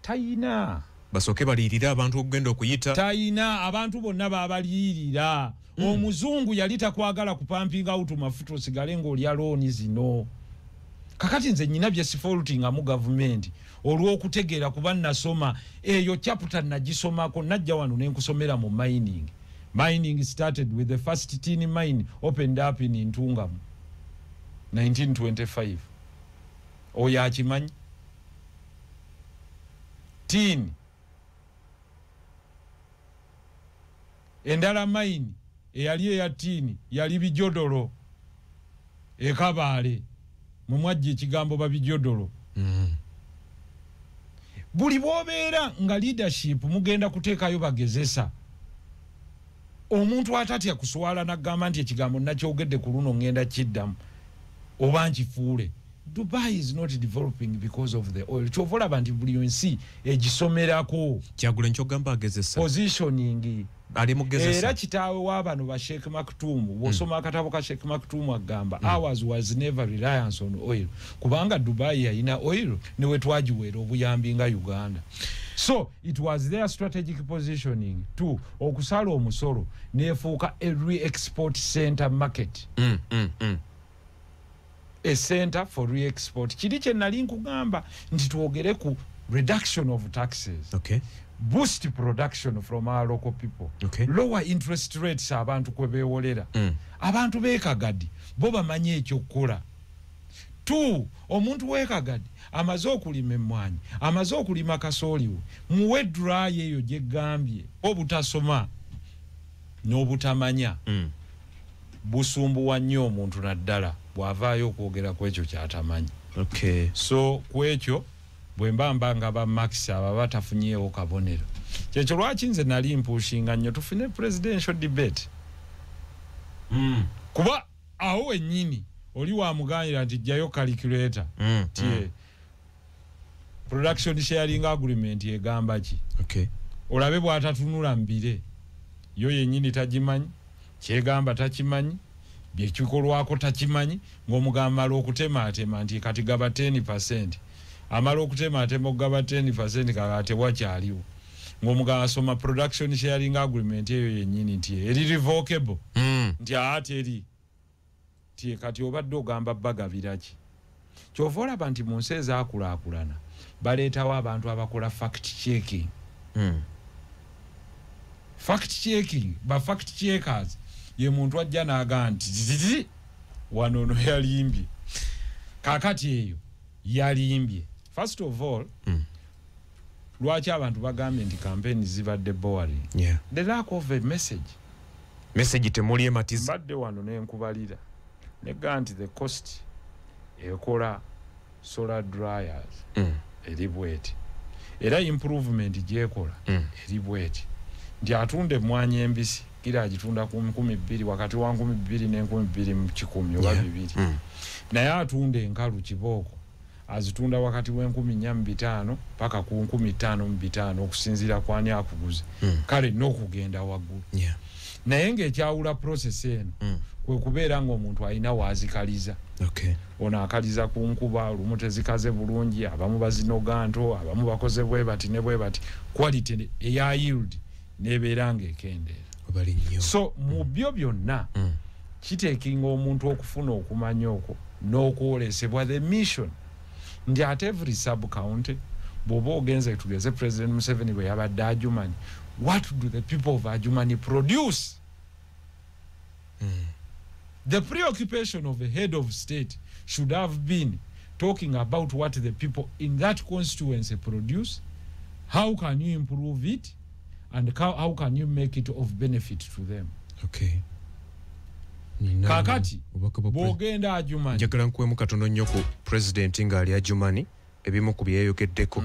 Tayina. Basooke baliyirire abantu okugenda okuyita. Tayina, abantu bonna babaliyirira. Omuzungu yali takwagala kupampinga out mafuta osigale ng'olya looni zino. Kakati nze nnyina bye sifaultingamu gavumenti olw'okutegeera kuba nasoma eyo chapter nagisomako, najja wano ne nkusomera mu mining. Mining started with the first tin mine opened up in Ntungamo 1925. Oyo akimanyi tin. Endala mine eyali eya tin yali Bijodolo e Kabaale. Mumwajja ekigambo babijodolo. Buli bw'obeera nga leadership mugenda kuteekayo bagezesa. Omuntu atatya kuswala n'agamba nti ekigambo nakyogedde ku luno ngenda kiddamu oba nkifuule. Dubai is not developing because of the oil. Kyova olaba nti buli nsi egisomerako. Kyagulanyi ky'ogamba agezesa. Positioning. Ali mugezesa. Era kitaawe w'abano ba Sheikh Maktoum, bw'osoma akatabo ka Sheikh Maktoum agamba ours was never reliance on oil. Kubanga Dubai yalina oil ne we twagiweera obuyambi nga Uganda. So it was their strategic positioning to okusala omusolo neefuuka a re-export center market. A center for re-export. Kiri kye nali nkugamba nti twogere ku reduction of taxes. Okay. Boost production from our local people. Okay. Lower interest rates abantu kwe beewolera. Abantu b'ekagadi bo bamanyi ekyokukola. 2, omuntu w'ekagadi amaze okulima emmwanyi, amaze okulima kasooli we, muwe dry eyo gye gambye obutasoma n'obutamanya. Busumbuwa nnyo omuntu naddala bw'avaayo okwogera ku ekyo ky'atamanyi. Okay. So ku ekyo bwe mba nga ba Max aba batafunyeewo kabonero. Kyekyo lwaki nze nali mpushinga nnyo tufune presidential debate. Kuba awo wennyini oli wamuganira nti jjayo calculator. Tie production sharing agreement egamba ki? Okay. Olabe bw'atatunula mbire yo yennyini tagimanyi, kyegamba takimanyi, byekikolwako takimanyi, ng'omugamba amala okutematema nti kati gaba 10%. Amala okutematema okugaba 10% kaka tewakyaliwo. Ng'omugamba asoma production sharing agreement eyo yennyini nti eri revocable. Nti ate eri. Nti kati obadde ogamba bagabira ki? Kyova olaba nti mu nsi ezaakulaakulana baleetawo abantu abakola fact checking. Fact checking, ba fact checkers ye muntu ajja n'agamba nti wano ono yalimbye. Kaakati eyo yalimbye. First of all, lwaki abantu bagambye nti campaign zibadde boring? Yeah. The lack of a message. Message temuli ematiza. Mbadde wano ne nkubalira. Nega nti the cost ekola solar dryers eri bweti. Era improvement gyekola eri bweti. Nti atunda emmwanyi embisi kira agitunda ku 2,000 wakati wa 2,000 ne 2,100 oba 2. Naye atunda enkalu kibooko azitunda wakati w'4,500 paka ku 5,500 okusinziira ku ani akuguze. Kale n'okugenda waggulu. Naye ng'ekyawula process eno kwe kubeera ng'omuntu alina waazikaliza. Ono akaliza ku nkuba, olumu tezikaze bulungi, abamu bazinoga nto, abamu bakoze bwe bati ne bwe bati, quality eya yield nebeera ng'ekendeera. So mu byo byonna kiteekinga omuntu okufuna okumanya okwo n'okwolesebwa the mission nti at every sub county bw'oba ogenze, tugeze President Museveni bwe yabadde Adjumani, what do the people of Adjumani produce? The preoccupation of a head of state should have been talking about what the people in that constituency produce, how can you improve it, and how can you make it of benefit to them. Kakati bw'ogenda Adjumani, njagala nkuwemu katono nnyo ku president ng'ali Adjumani, ebimu ku byeyogeddeko.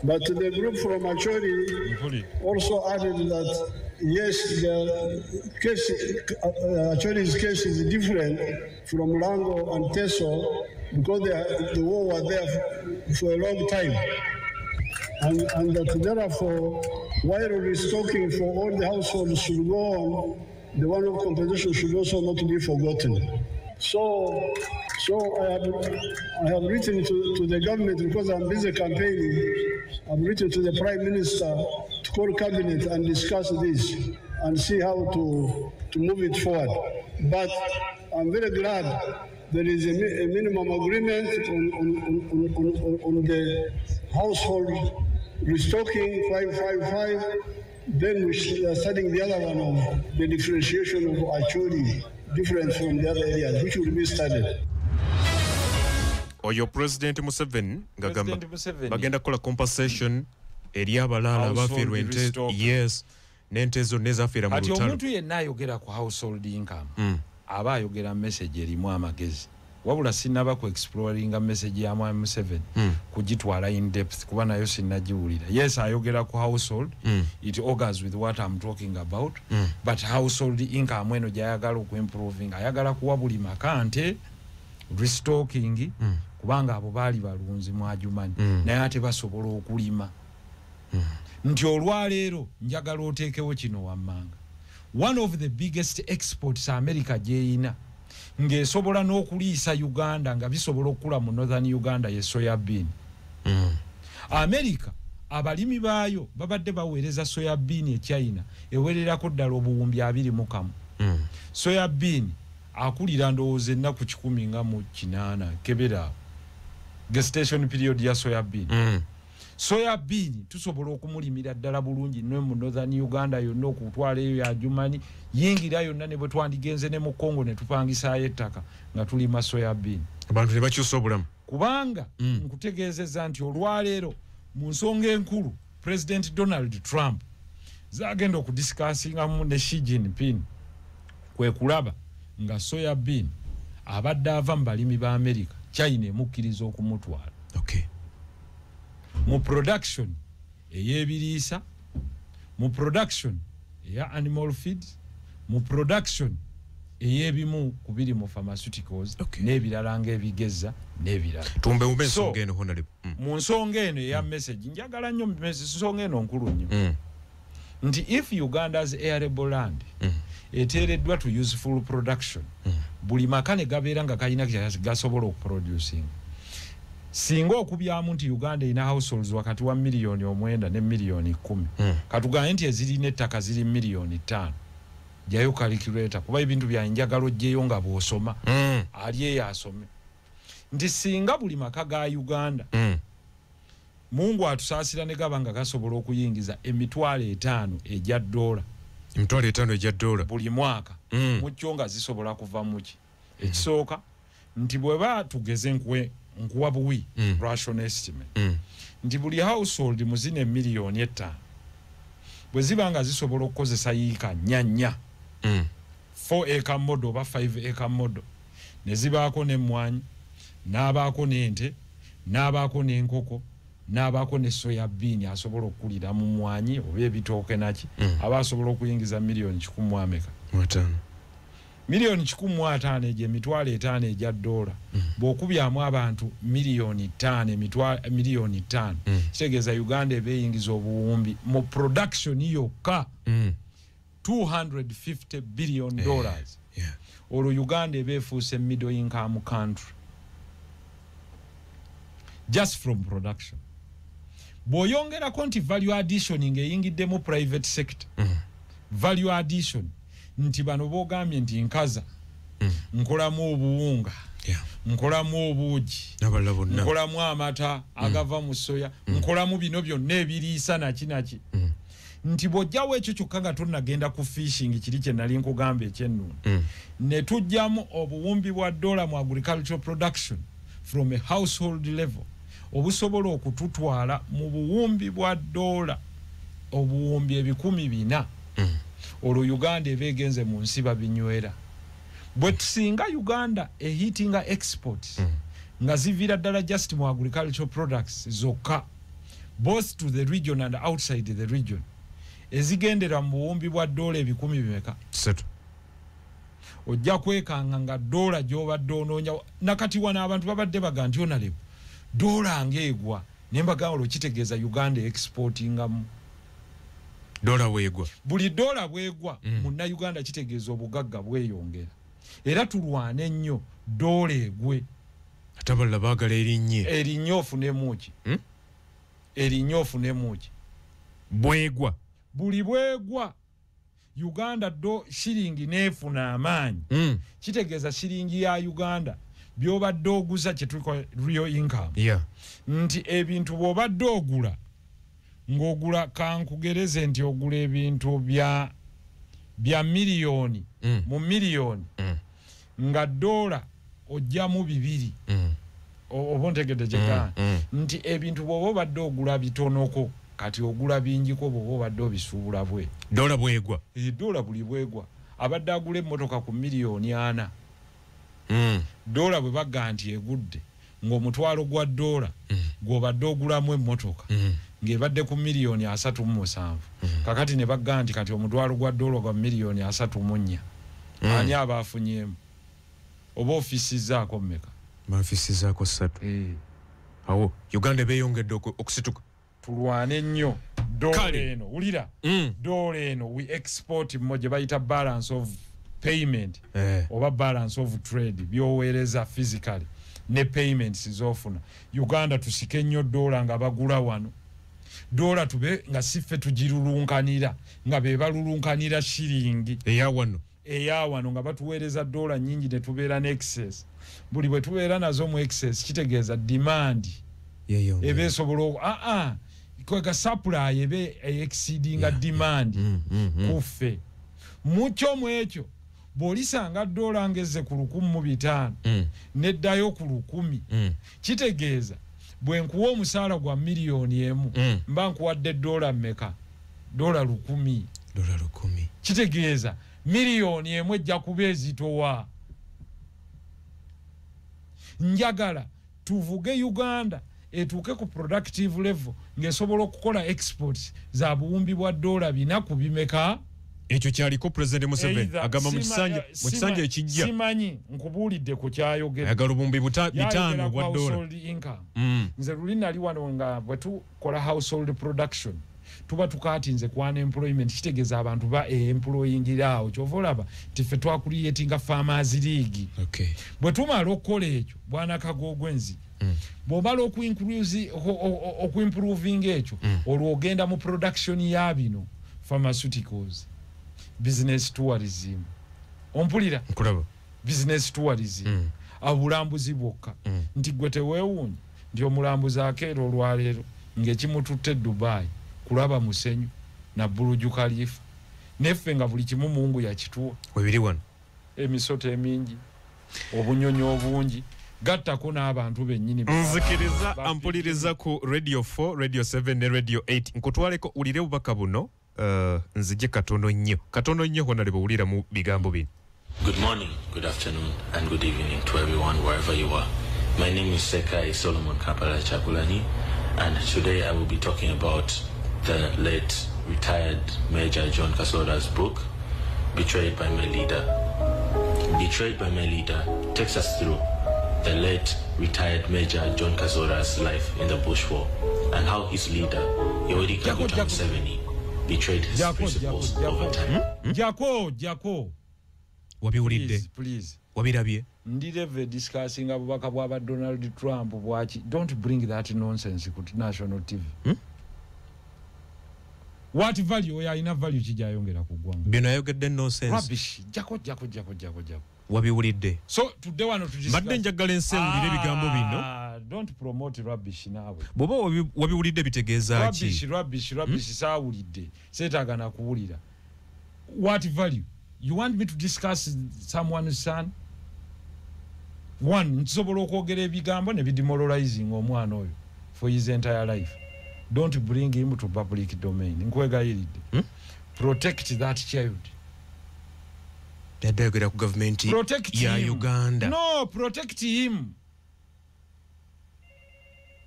But the group from Acholi also added that yes, the case, Acholi's case is different from Lango and Teso because the war was there for a long time. And that therefore, while restocking for all the households should go on, the one of compensation should also not be forgotten. So I have written to the government, because I'm busy campaigning. I've written to the Prime Minister to call cabinet and discuss this and see how to move it forward. But I'm very glad there is a minimum agreement on the household restocking 555. Then we are studying the other one of the differentiation of Acholi, different from the other areas, which will be studied. Oyo President Museveni ngagamba bagenda kukola compensation eri abalala abafiirwa ente, yes, n'ente zonna ezafiira mu lutalo. Kati omuntu yenna ayogera ku household income aba ayogera message erimu amagezi. Wabula sinnaba ku exploringa message ya Mwami Museveni kugitwala in depth kuba nayo sinnagiwulira. Yes, ayogera ku household, it augurs with what I'm talking about, but household income eno gy'ayagala okuimproving, ayagala kuwa buli maka nte restocking, kubanga abo baali balunzi mu Adjumani, naye ate basobola okulima. Nti olwaleero njagala oteekewo kino wammanga. One of the biggest exports America gy'eyina ng'esobola n'okuliisa Uganda, nga bisobola okukula mu northern Uganda, ye soya bean. America abalimi baayo babadde baweereza soya bean e China ewererako ddala obuwumbi 21. Soya bean akulira ndowooza ennaku 180 kebera gestation period ya soya bean. Soya bean tusobola okumulimira ddala bulungi ne mu northern Uganda yonna, okutwala eyo ya Adjumani, yingira yonna ne bwe twandigenze ne mu Congo ne tupangisaayo ettaka nga tulima soya bean. Abantu ne bakyusa obulamu. Kubanga nkutegeezezza nti olwaleero mu nsonga enkulu President Donald Trump zagenda okudiscussingamu ne Xi Jinping kwe kulaba nga soya bean abadde ava mu balimi ba America, China emukkiriza okumutwala. Mu production ey'ebiriisa, mu production eya animal feeds, mu production ey'ebimu ku biri mu pharmaceuticals, n'ebirala ng'ebigeza n'ebirala. Tumbe ensonga eno honorable. Mu nsonga eno eya message, njagala nnyo ensonga eno nkulu nnyo. Nti if Uganda's arable land eteereddwa to useful production, buli maka ne gabeera nga kalina gasobola okuproducing. Singa okubyamu nti Uganda erina households wakati wa 9 ne 10 million, katugambe nti ezirina ettaka ziri 5 million. Jayo calculator kuba ebintu bya njagala ojjeyo nga bw'osoma, ali eyo asome. Nti singa buli maka ga Uganda Mungu atusaasira ne gaba nga gasobola okuyingiza $5,000 egya dola, $5,000 egya dola buli mwaka, mu kyo nga zisobola kuva muki. Ekisooka nti bweba tugeze nkuwa buwi ration estimate nti buli household mu zino 5 million bwe ziba nga zisobola okukozesa yiika 4 4 acre model oba 5 acre model, ne zibaako n'emmwanyi, n'abaako n'ente, n'abaako n'enkoko, n'abaako ne soya bean asobola okukulira mu mmwanyi oba ebitooke naki, aba asobola okuyingiza 150 million. 150 million egyo $5,000 egya dola, bw'okubyamu abantu 5 million, 5 million, kitegeeza Uganda eba eyingiza obuwumbi mu production yokka $250 billion. Yeah. Olwo Uganda eba efuuse middle income country just from production. Bw'oyongerako nti value addition ng'eyingiddemu private sector, value addition nti bano boogambye nti nkaza, nkolamu obuwunga, nkolamu obuugi, n'abalala bonna, nkolamu amata agava mu soya, nkolamu bino byonna ebiriisa naki naki. Nti bw'ojjawo ekyo kyokka nga tonnagenda ku fishing, kiri kye nali nkugamba eky'ennuno, ne tujjamu obuwumbi bwa dola mu agricultural production from a household level, obusobola okututwala mu buwumbi bwa dola obuwumbi 400,000. Olwo Uganda eba egenze mu nsi babinywera. Bwe tusinga Uganda ehitinga exports nga ziviira ddala just mu agricultural products zokka, both to the region and outside the region, ezigendera mu buwumbi bwa dola 300,000. Ojja kwekanga nga dola gy'obadde onoonya. Nakati wano abantu babadde baga nti onalebo dola ng'egwa, naye mbagamba olwo kitegeeza Uganda exportingamu. Dola bwegwa, buli dola bwegwa munnayuganda kitegeeza obugagga bweyongera. Era tulwane nnyo dola egwe. Ate abalala baagala erinnye. Erinnye ofunemu ki? Erinnye ofunemu ki? Bwegwa, buli bwegwa Uganda do shiringi neefuna amaanyi. Kitegeeza shiringi ya Uganda by'obadde oguza kye tuyita real income. Nti ebintu bw'obadde ogula, ng'ogula, kankugereze nti ogula ebintu bya miliyoni, mu miliyoni, nga dola ojjamu 2. Oba ontegedde kyegamba nti ebintu bw'oba obadde ogula bitonoko, kati ogula bingiko bw'oba obadde obisuubula bwe. Dola bwegwa. Dola buli bwegwa. Abadde agula emmotoka ku miliyoni 4. Dola bwe bagga nti egudde, ng'omutwalo gwa dola gw'obadde ogulamu emmotoka ng'ebadde ku miliyoni 37. Kakati ne bagga nti kati omutwalo gwa dola gwa miliyoni 34. Ani aba afunyeemu? Oba ofisizaako mmeka? Bafisizaako 3. Awo Uganda beeyongedde okusituka. Tulwane nnyo dola eno. Wulira, dola eno we export mo gye bayita balance of payment, oba balance of trade, by'oweereza physically ne payments z'ofuna. Uganda tusike nnyo dola nga bagula wano. Dola tube nga si ffe tugirulunkanira, nga be balulunkanira shiringi eya wano. Eya wano nga batuweereza dola nnyingi ne tubeera ne excess. Buli bwe tubeera nazo mu excess kitegeeza demand eba esobola kwega supply ebe exceedinga demand kuffe. Mukyo mu ekyo bw'olisanga dola ngezze ku 1,500 neddayo ku 1,000, kitegeeza bwe nkuwa omusaala gwa miliyoni 1, mba nkuwadde dola mmeka? Dola 1,000. Dola 1,000. Kitegeeza miliyoni 1 ejja kuba ezitowa. Njagala tuvuge Uganda etuuke ku productive level ng'esobola okukola exports za buwumbi bwa dola 4 ku bimeka. Ekyo kyaliko President Museveni agamba mu kisanja ekijja. Simanyi, nkubuulidde ku kyayogera. Ayagala obuwumbi 5 bwa dola. Nze luli nali wano nga bwe tukola household production tuba tukatinze ku unemployment, kitegeeza abantu ba employingira awo. Kyova olaba nti ffe twakuliyetinga Farmers League. Bwe tumala okukola ekyo, bwana Kagogo enzigi, bw'omala okuimprovinga ekyo, olwo ogenda mu production ya bino pharmaceuticals, business tourism. Ompulira? Nkulaba. Business tourism. Obulambuzi bwokka. Nti gwe teweewuunya nti omulambuzi akeera olwaleero ng'ekimututte Dubai kulaba musenyu na Burj Khalifa, neffe nga buli kimu Mungu yakituwa. Webiri wano emisota emingi, obunyonyi obungi, gattako n'abantu bennyini. Nzikiriza ampuliriza ku Radio 4, Radio 7 ne Radio 8. Nkutwaleko ulire obubaka buno, nzije katono nnyo. Katono nnyo honalebo wulira mu bigambo bino. Good morning, good afternoon and good evening to everyone wherever you are. My name is Sekai Solomon Kampala Chakulani, and today I will be talking about the late retired Major John Kazora's book, Betrayed by My Leader. Betrayed by My Leader takes us through the late retired Major John Kazora's life in the Bush War and how his leader, Yoweri Kaguta Museveni, betrayed his principles over time. Jako. Wabiwulidde. Please. Wabirabye. Ndireve discussing abubaka bwa Donald Trump bwaki. Don't bring that nonsense ku national TV. What value oya ina value kijayongera ku ggwanga? Bino ayogedde nonsense. Rubbish. Jako. Wabiwulidde. So today wano to discuss. Mbadde njagala ensi ewulire ebigambo bino. Don't promote rubbish naawe. Bw'oba wabiwulidde bitegeeza ki? Rubbish saawulidde. Seetaaga na kuwulira. What value? You want me to discuss someone's son? One, nsobola okwogera ebigambo ne bidemoralizing omwana oyo for his entire life. Don't bring him to public domain. Nkwegayiridde. Protect that child. Yadde ku government ya Uganda. No, protect him.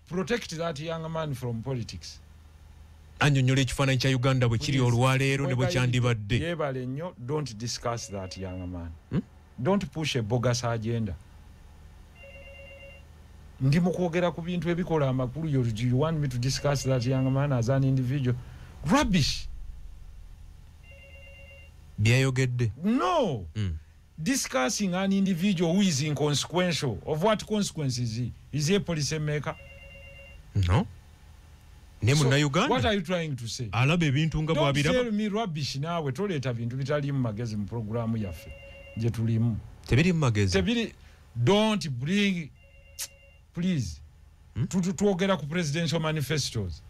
Protect that young man from politics. Annyonnyola ekifaananyi kya Uganda bwe kiri olwaleero ne bwe kyandibadde. Yeebale nnyo, don't discuss that young man. Don't push a bogus agenda. Ndi mu kwogera ku bintu ebikola amakulu. You want me to discuss that young man as an individual? Rubbish. Byayogedde. No. Discussing an individual who is inconsequential. Of what consequence is he? Is he a policy maker? No. So, what are you trying to say? Alaba ebintu nga bw'abiraba. Don't tell me rubbish naawe. Toleeta bintu bitaliimu magezi mu programu yaffe gye tulimu. Tebiri mu magezi. Tebiri. Don't bring, please. Twogera ku presidential manifestos.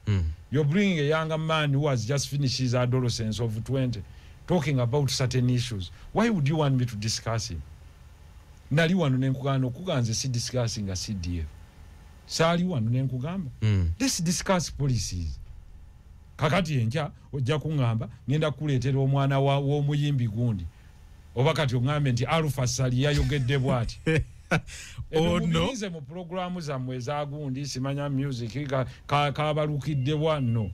You're bringing a younger man who has just finished his adolescence of 20 talking about certain issues. Why would you want me to discuss him? Nali wano ne nkugamba okuganze si discussing a CDF. Saali wano ne nkugamba. Let's discuss policies. Kakati enkya ojja kuŋŋamba ngenda kukuleetera omwana w'omuyimbi gundi. Oba kati oŋŋambe nti Alpha Sali yayogedde bw'ati. Ono mu programu zammwe eza gundi simanya music kabalukidde bwanno.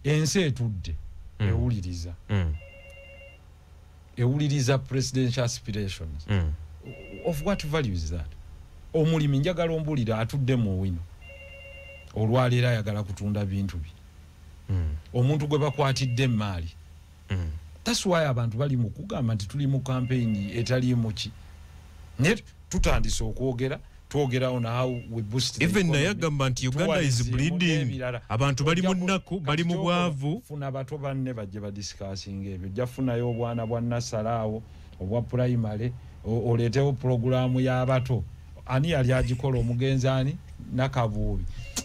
Ensi etudde ewuliriza. Ewuliriza presidential aspirations. Of what value is that? Omulimi njagala ombulira atudde mu wino. Olwaleero ayagala kutunda bintu bye. Omuntu gwe bakwatidde emmaali. That's why abantu bali mu kugamba nti tuli mu campaign etaliimu ki. Naye tutandise okwogera, twogera on how we boost the even naye agamba nti Uganda is bleeding. Abantu bali mu nnaku, bali mu bwavu. Funa bato banne bajje badiscussinga ebyo. Ojja kufunayo obwana bwa nassalaawo obwa primary, oleetewo pulogulaamu y'abato. Ani yali agikola omugenzi ani? Nakabuubi.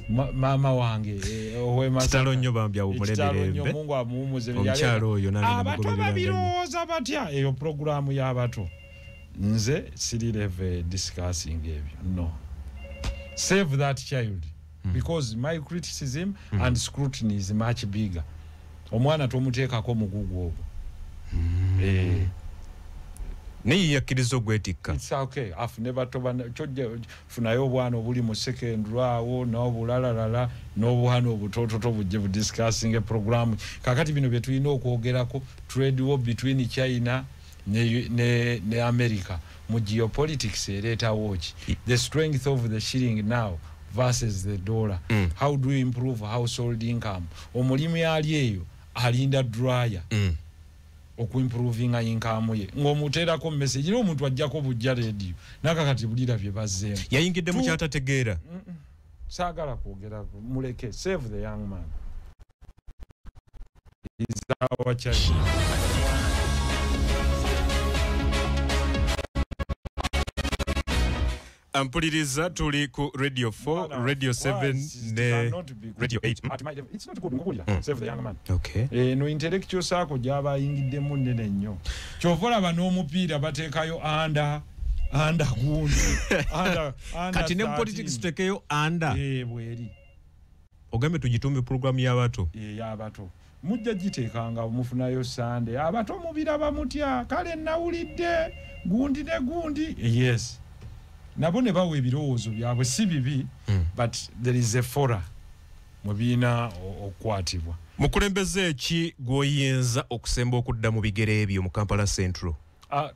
Maama wange ow'e Kitalo nnyo bambi awummule mirembe. Mungu amuwummuze. Omukyalo oyo nange abato babirowooza batya eyo pulogulaamu y'abato? Nze siri level discussing ebyo. No. Save that child. Because my criticism and scrutiny is much bigger. Omwana tomuteekako mugugu ogwo. Naye yakkiriza ogwetikka. It's okay. Afune bato funayo obwana obuli mu secondary awo n'obulalalala n'obuhana obutototo bujje budiscussing program. Kakati bino bye tulina okwogerako trade war between China ne America mu geopolitics ereetawo ki? The strength of the shilling now versus the dollar. How do we improve household income? Omulimi ali eyo alinda dryer. Okuimprovinga income ye. Ng'omuteerako message era omuntu ajjako bujja radio. Nakakati bulira bye bazzeemu. Yayingidde mu kyatategeera. Saagala kwogera muleke. Save the young man. Is our child. Ampuliriza tuli ku Radio 4, Radio 7 ne Radio 8. It's not good nkukulira. Save the young man. Okay. No intellectual circle gy'aba ayingiddemu nnene nnyo. Ky'ova olaba n'omupiira bateekayo under gundi. Under kati ne politics tuteekeyo under. Bweri. Ogambe tugitumbe program y'abato. Y'abato. Mujja giteekanga mufunayo Sunday. Abato mubiraba mutya? Kale nawulidde gundi ne gundi. Yes. Nabo ne bawa ebirowoozo byabwe si bibi, but there is a fora mu biina okukwatibwa. Mukulembeze ki gw'oyinza okusemba okudda mu bigere ebyo mu Kampala Central?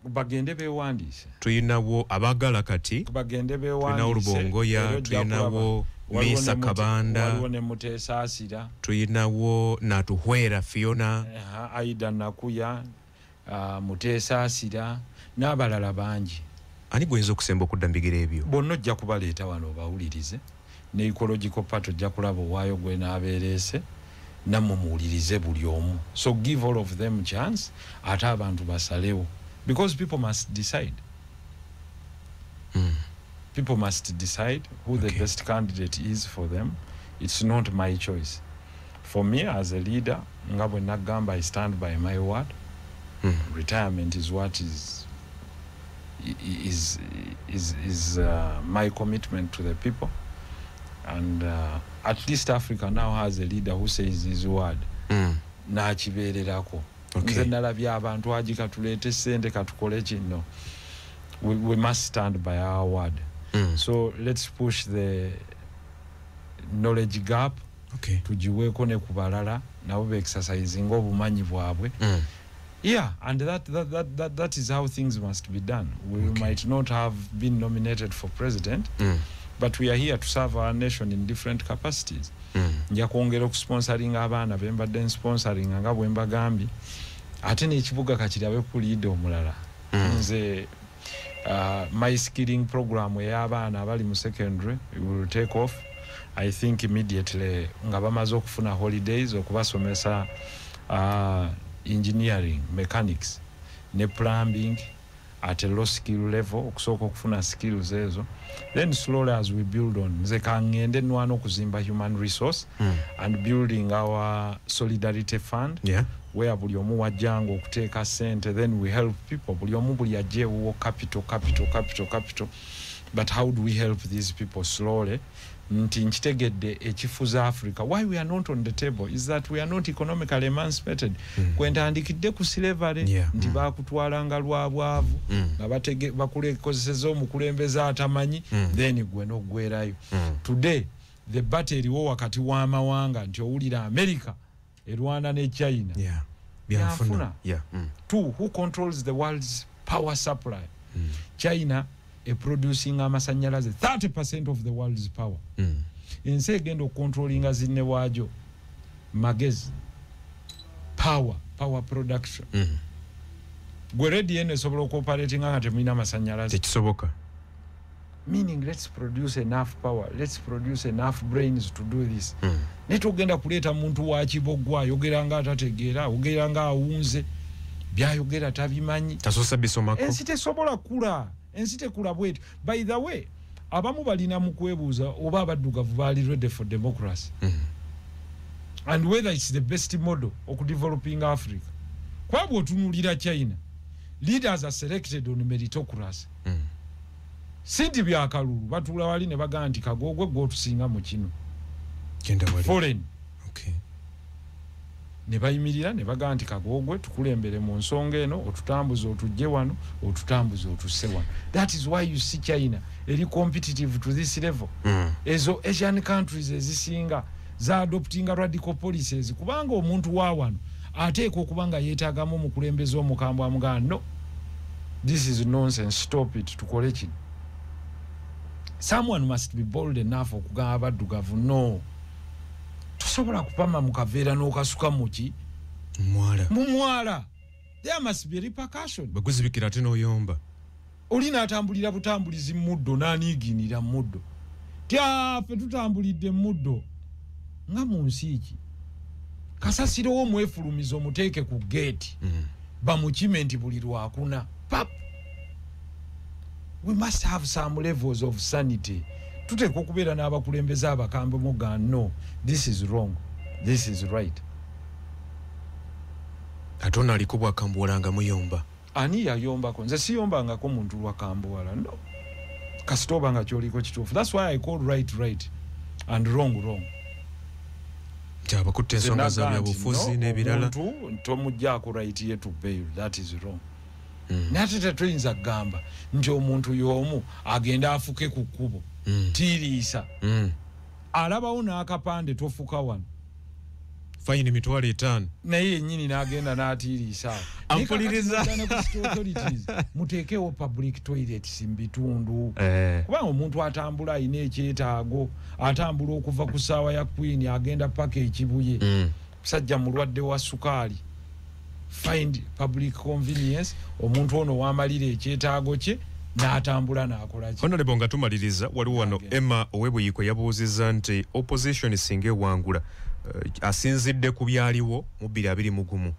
Bagende beewandiise. Tuyinawo abaagala kati, bagende beewandiise. Tuyinawo Lubongoya, tuyinawo Misa Kabanda, waliwo ne Mutesaasira, tuyinawo Natuhwera Fiona, Aida Nakuya, Mutesaasira n'abalala bangi. Ani gwenza okusemba okudda mu bigere ebyo? Bonna ojja kubaleeta wano obawulirize, ne Ecological Party ojja kulaba owaayo gwe n'abeereese, nammwe muwulirize buli omu. So give all of them chance, ate abantu basalewo, because people must decide. People must decide who the best candidate is for them. It's not my choice. For me as a leader, nga bwe nagamba, I stand by my word. Retirement is what is my commitment to the people. And at least Africa now has a leader who says his word. N'akibeererako. Nze nalabye abantu agi katuleete ssente katukole kino. We must stand by our word. So let's push the knowledge gap. Tugiweeko ne ku balala nabo be-exercising obumanyi bwabwe. Yeah, and that is how things must be done. We might not have been nominated for president, but we are here to serve our nation in different capacities. Nja kwongera okusponsoringa abaana be mbadde nsponsoringa nga bwe mbagambye, ate n'ekibuga kakirabe ku leader omulala. Nze my skilling program ey'abaana abali mu secondary will take off, I think immediately nga bamaze okufuna holidays, okubasomesa engineering, mechanics ne plumbing at a low skill level, okusooka okufuna skills ezo, then slowly as we build on. Nze kangende nwana okuzimba human resource and building our solidarity fund, where buli omu wajjanga okuteeka sente, then we help people. Buli omu buli ajja ewuwo capital, capital, capital, capital, but how do we help these people slowly? Nti nkitegedde ekifuza Africa, why we are not on the table is that we are not economically emancipated. Kwentandikidde ku slavery, nti bakutwalanga lwa bwavu, nga bakulekozeseza omukulembeze atamanyi, then gwe n'oggwerayo. Today the battle eriwo wakati w'amawanga, nti owulira America erwana ne China. Byanfuna. Two, who controls the world's power supply? China eproducing amasanyalaze 30% of the world's power. Ensi egenda okucontrollinga zinne waajo magezi, power production. Gwe redi eno esobola okuoperatinga nga temulina amasanyalaze? Tekisoboka. Meaning let's produce enough power, let's produce enough brains to do this. Naye togenda kuleeta muntu wa kibogwa ayogera nga atategeera, ayogera nga awunze, byayogera tabimanyi, tasosa bisomako. Ensi tesobola kula, ensi tekula bwetyo. By the way, abamu balina mu kwebuuza oba abaddugavu baali ready for democracy, and whether it's the best model okudeveloping Africa. Kuba bw'otunuulira China, leaders are selected on meritocracy. Si nti byakalulu, batuula wali ne bagamba nti Kagoogwe gw'otusinga mu kino, foreign. Ne bayimirira ne bagamba nti Kagoogwe tukulembere mu nsonga eno, otutambuze otujje wano, otutambuze otusse wano. That is why you see China eri competitive to this level. Ezo Asian countries ezisinga za adoptinga radical policies, kubanga omuntu wa wano ateekwa okuba nga yeetaagamu omukulembeze omukambwe amugamba no, this is nonsense, stop it, tukole kino. Someone must be bold enough okugamba abaddugavu no, tosobola kupama mu kaveera n'okasuka muki mu mwala. There must be repercussion. Baguzibikira ate n'oyomba. Oli n'atambulira butambulizi muddo n'aniiginira muddo, tyaffe tutambulidde muddo nga mu nsi ki. Kasasiro wo mwefulumiza omuteeke ku geeti, bamukime nti buli lwakuna pap. We must have some levels of sanity. Tuteekwa okubeera n'abakulembeze abakambwe mugamba no, this is wrong, this is right. Ate ono aliko bwakambuwala nga muyomba. Ani yayombako? Nze siyombangako muntu lwakambuwala, no. Kasita oba nga kyoliko kituufu. That's why I call right right and wrong wrong. Nti abakutte ensonga za byabufuzi n'ebirala. Omuntu tomuggyako right ye to bail, that is wrong. Naye ate tetuyinza kugamba nti omuntu y'omu agenda afuke ku kkubo, tiiriisa, alabawo n'akapande tofuka wano. Fine 5,000. Naye yennyini n'agenda n'atiiriisa. Ampuliriza. Muteekewo public toilets mu bitundu. Kubanga omuntu atambula alina ekyetaago, atambula okuva ku ssaawa ya Queen agenda paka Ekibuye. Musajja mulwadde wa sukaali. Find public convenience, omuntu ono wamalira ekyetaago kye n'atambula n'akola ki. Honorable, nga tumaliriza, waliwo wano Emma Owebuyiko yabuuzizza nti opposition singa ewangula, asinzidde ku byaliwo mu 2021.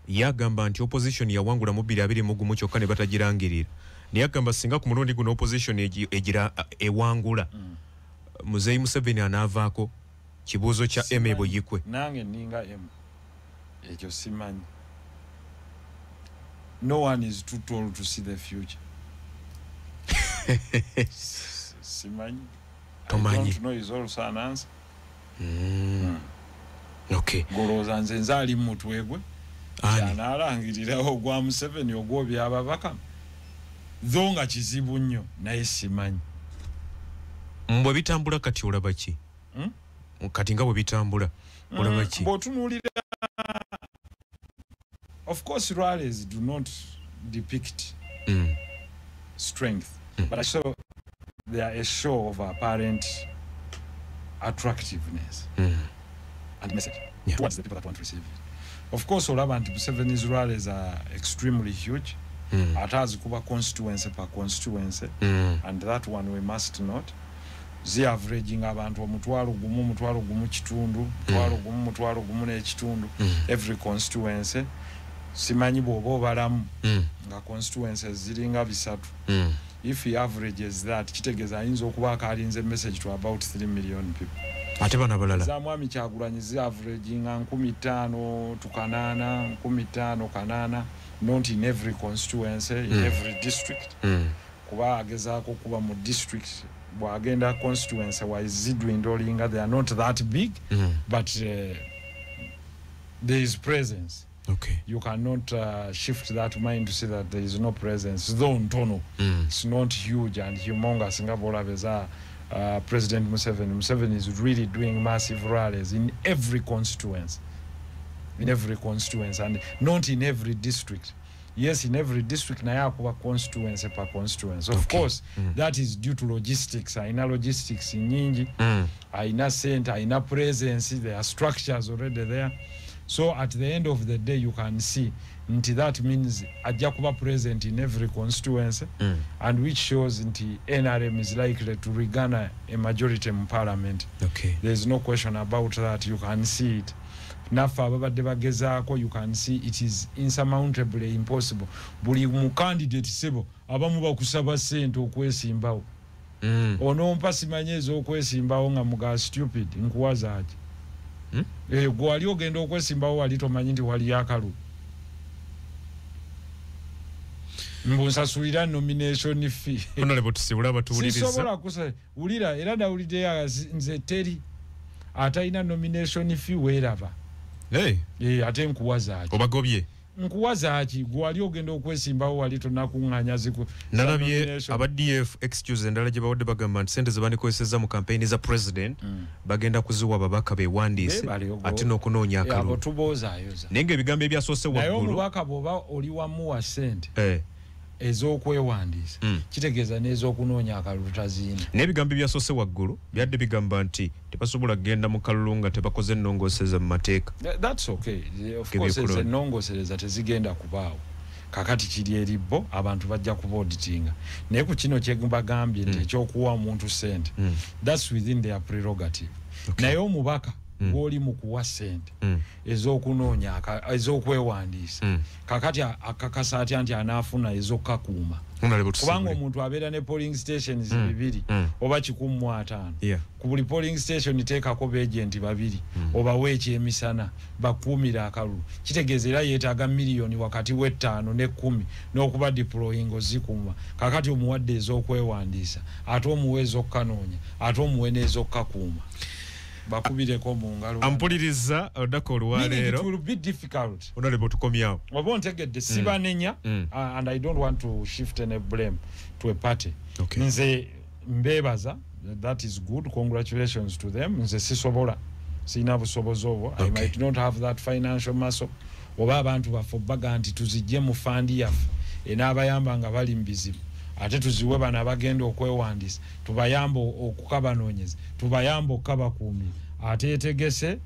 Yagamba nti opposition yawangula mu 2021 kyokka ne batagirangirira. Naye agamba singa ku mulundi guno opposition egira ewangula, Muzeeyi Museveni anaavaako. Kibuuzo kya Emma Buyikwe. Nange ninga Emma, ekyo simanyi. No one is too tall to see the future. Simanyi. Tomanyi. I don't know is also an answer. Okay. Golowooza nze nze ali mu mutwe gwe. Anaalangirirawo ogwa Museveni ogw'obya ababaka. Tho nga kizibu nnyo, naye simanyi. Bwe bitambula kati olaba ki? Kati nga bwe bitambula olaba ki? Bw'otunuulira, of course rallies do not depict strength, but I saw they are a show of apparent attractiveness and message towards the people that want to receive it. Of course, olaba nti Museveni's rallies are extremely huge. Ate azikuba constituency per constituency, and that one we must not. Zi averaging abantu 1,000, 1,500, 1,500, 1,500 every constituency. Simanyi bw'oba obalamu nga constituencies ziringa 3. If he averages that, kitegeeza ayinza okubaako alinze message to about 3 million people. Ate bano abalala? Za Mwami Kyagulanyi zi averaginga 5,000 to 800, 5,000 800, not in every constituency, in every district. Kuba agezaako kuba mu district, bw'agenda constituency wise zidwindolinga, they are not that big, but there is presence. Okay. You cannot shift that mind to say that there is no presence, though ntono. It's not huge and humongous nga bw'olaba President Museveni. Museveni is really doing massive rallies in every constituency. In every constituency and not in every district. Yes, in every district, naye akuba constituency per constituency. Of course, that is due to logistics. Aina logistics nyingi, aina center, aina presence, there are structures already there. So at the end of the day, you can see nti that means ajja kuba present in every constituency, and which shows nti NRM is likely to regain a majority in parliament. Okay. There is no question about that. You can see it. Naffe ababadde bagezaako, you can see it is insurmountably impossible. Buli mu candidate sebo abamu bakusaba ssente okwesimbawo. Onompa simanyi ez'okwesimbawo nga muga stupid, nkuwa zaaki? Gwe wali ogenda okwesimbawo wali tomanyi nti waliyo akalulu. Mbu nsasulira nomination fee. Honorable, tusibule abatuwuliriza. Sisobola wulira, era nawuliddeyo nze teri atalina nomination fee weeraba. Hey. Ate nkuwa zaaki? Obagobye. Nkuwa zaaki? Gwe wali ogenda okwesimbawo wali tonakuŋŋaanya ziku. Nalabye aba DF excuse endala gye bawadde bagamba nti ssente ze bandikozesezza mu campaign za president bagenda kuziwa ababaka beewandiise ate n'okunoonya akalulu. Abo tuboozaayoza. Naye ng'ebigambo ebyasoose Naye waggulu. Omubaka bw'oba oli wamuwa ssente ez'okwewandiisa, kitegeeza n'ez'okunoonya akalulu taziina. N'ebigambo ebyasoose waggulu byadde bigamba nti tebasobola kugenda mu kalulu nga tebakoze ennongoosereza mu mateeka. That's okay. Of course, Ebyokulonda. ennongoosereza tezigenda kubaawo. Kakati kiri eri bo, abantu bajja kuba auditinga. Naye ku kino kye mbagambye nti ekyokuwa omuntu ssente, that's within their prerogative. Naye omubaka gw'oli mu kuwa ssente ez'okunoonya ez'okwewandiisa, kakati akakasa atya nti anaafuna ez'okkakuuma? Honorable, Kubanga tusibule. omuntu abeera ne polling stations 2 oba 150. Ku buli polling station teekako beejenti 2 obawe ekyemisana bakuumira akalulu. Kitegeeza era yeetaaga miliyoni wakati w'ettaano n'ekkumi n'okuba deploying ozikuuma. Kakati omuwadde ez'okwewandiisa, ate omuwe ez'okkanoonya, ate omuwe n'ez'okkakuuma. Bakubireko mu ngalo. Ampuliriza olunaku olwaleero. It will be difficult. Honorable, tukomyawo. Oba ontegedde, sibanenya, and I don't want to shift any blame to a party. Okay. Nze mbeebaza, that is good, congratulations to them. Nze sisobola Sirina busobozi obwo. I might not have that financial muscle. Oba abantu baffe baga nti tuzijje mu fund yaffe enaabayamba nga bali mu bizibu, ate tuziwe bano abagenda okwewandiisa, tubayambe okukabanoonyeza, tubayambe okukabakuumira. Ate etegese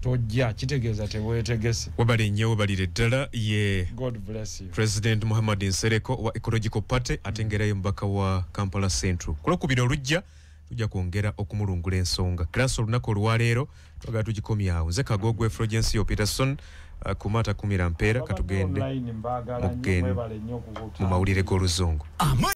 tojja, kitegeeza teweetegese. Webale nnyo, webalire ddala. Ye God bless you. President Muhammad Nsereko wa Ecological Party, ate ng'era ye mubaka wa Kampala Central. Ku Lwokubiri olujja tujja kwongera okumulungula ensonga. Class olunaku olwaleero twagala tugikomyawo. Nze Kagogwe Florence Peterson, kumata kumira mpeera. Ababadde katugende online mbaagala nnyo, mugende mwebale nnyo okukuta. mu mawulire g'Oluzungu.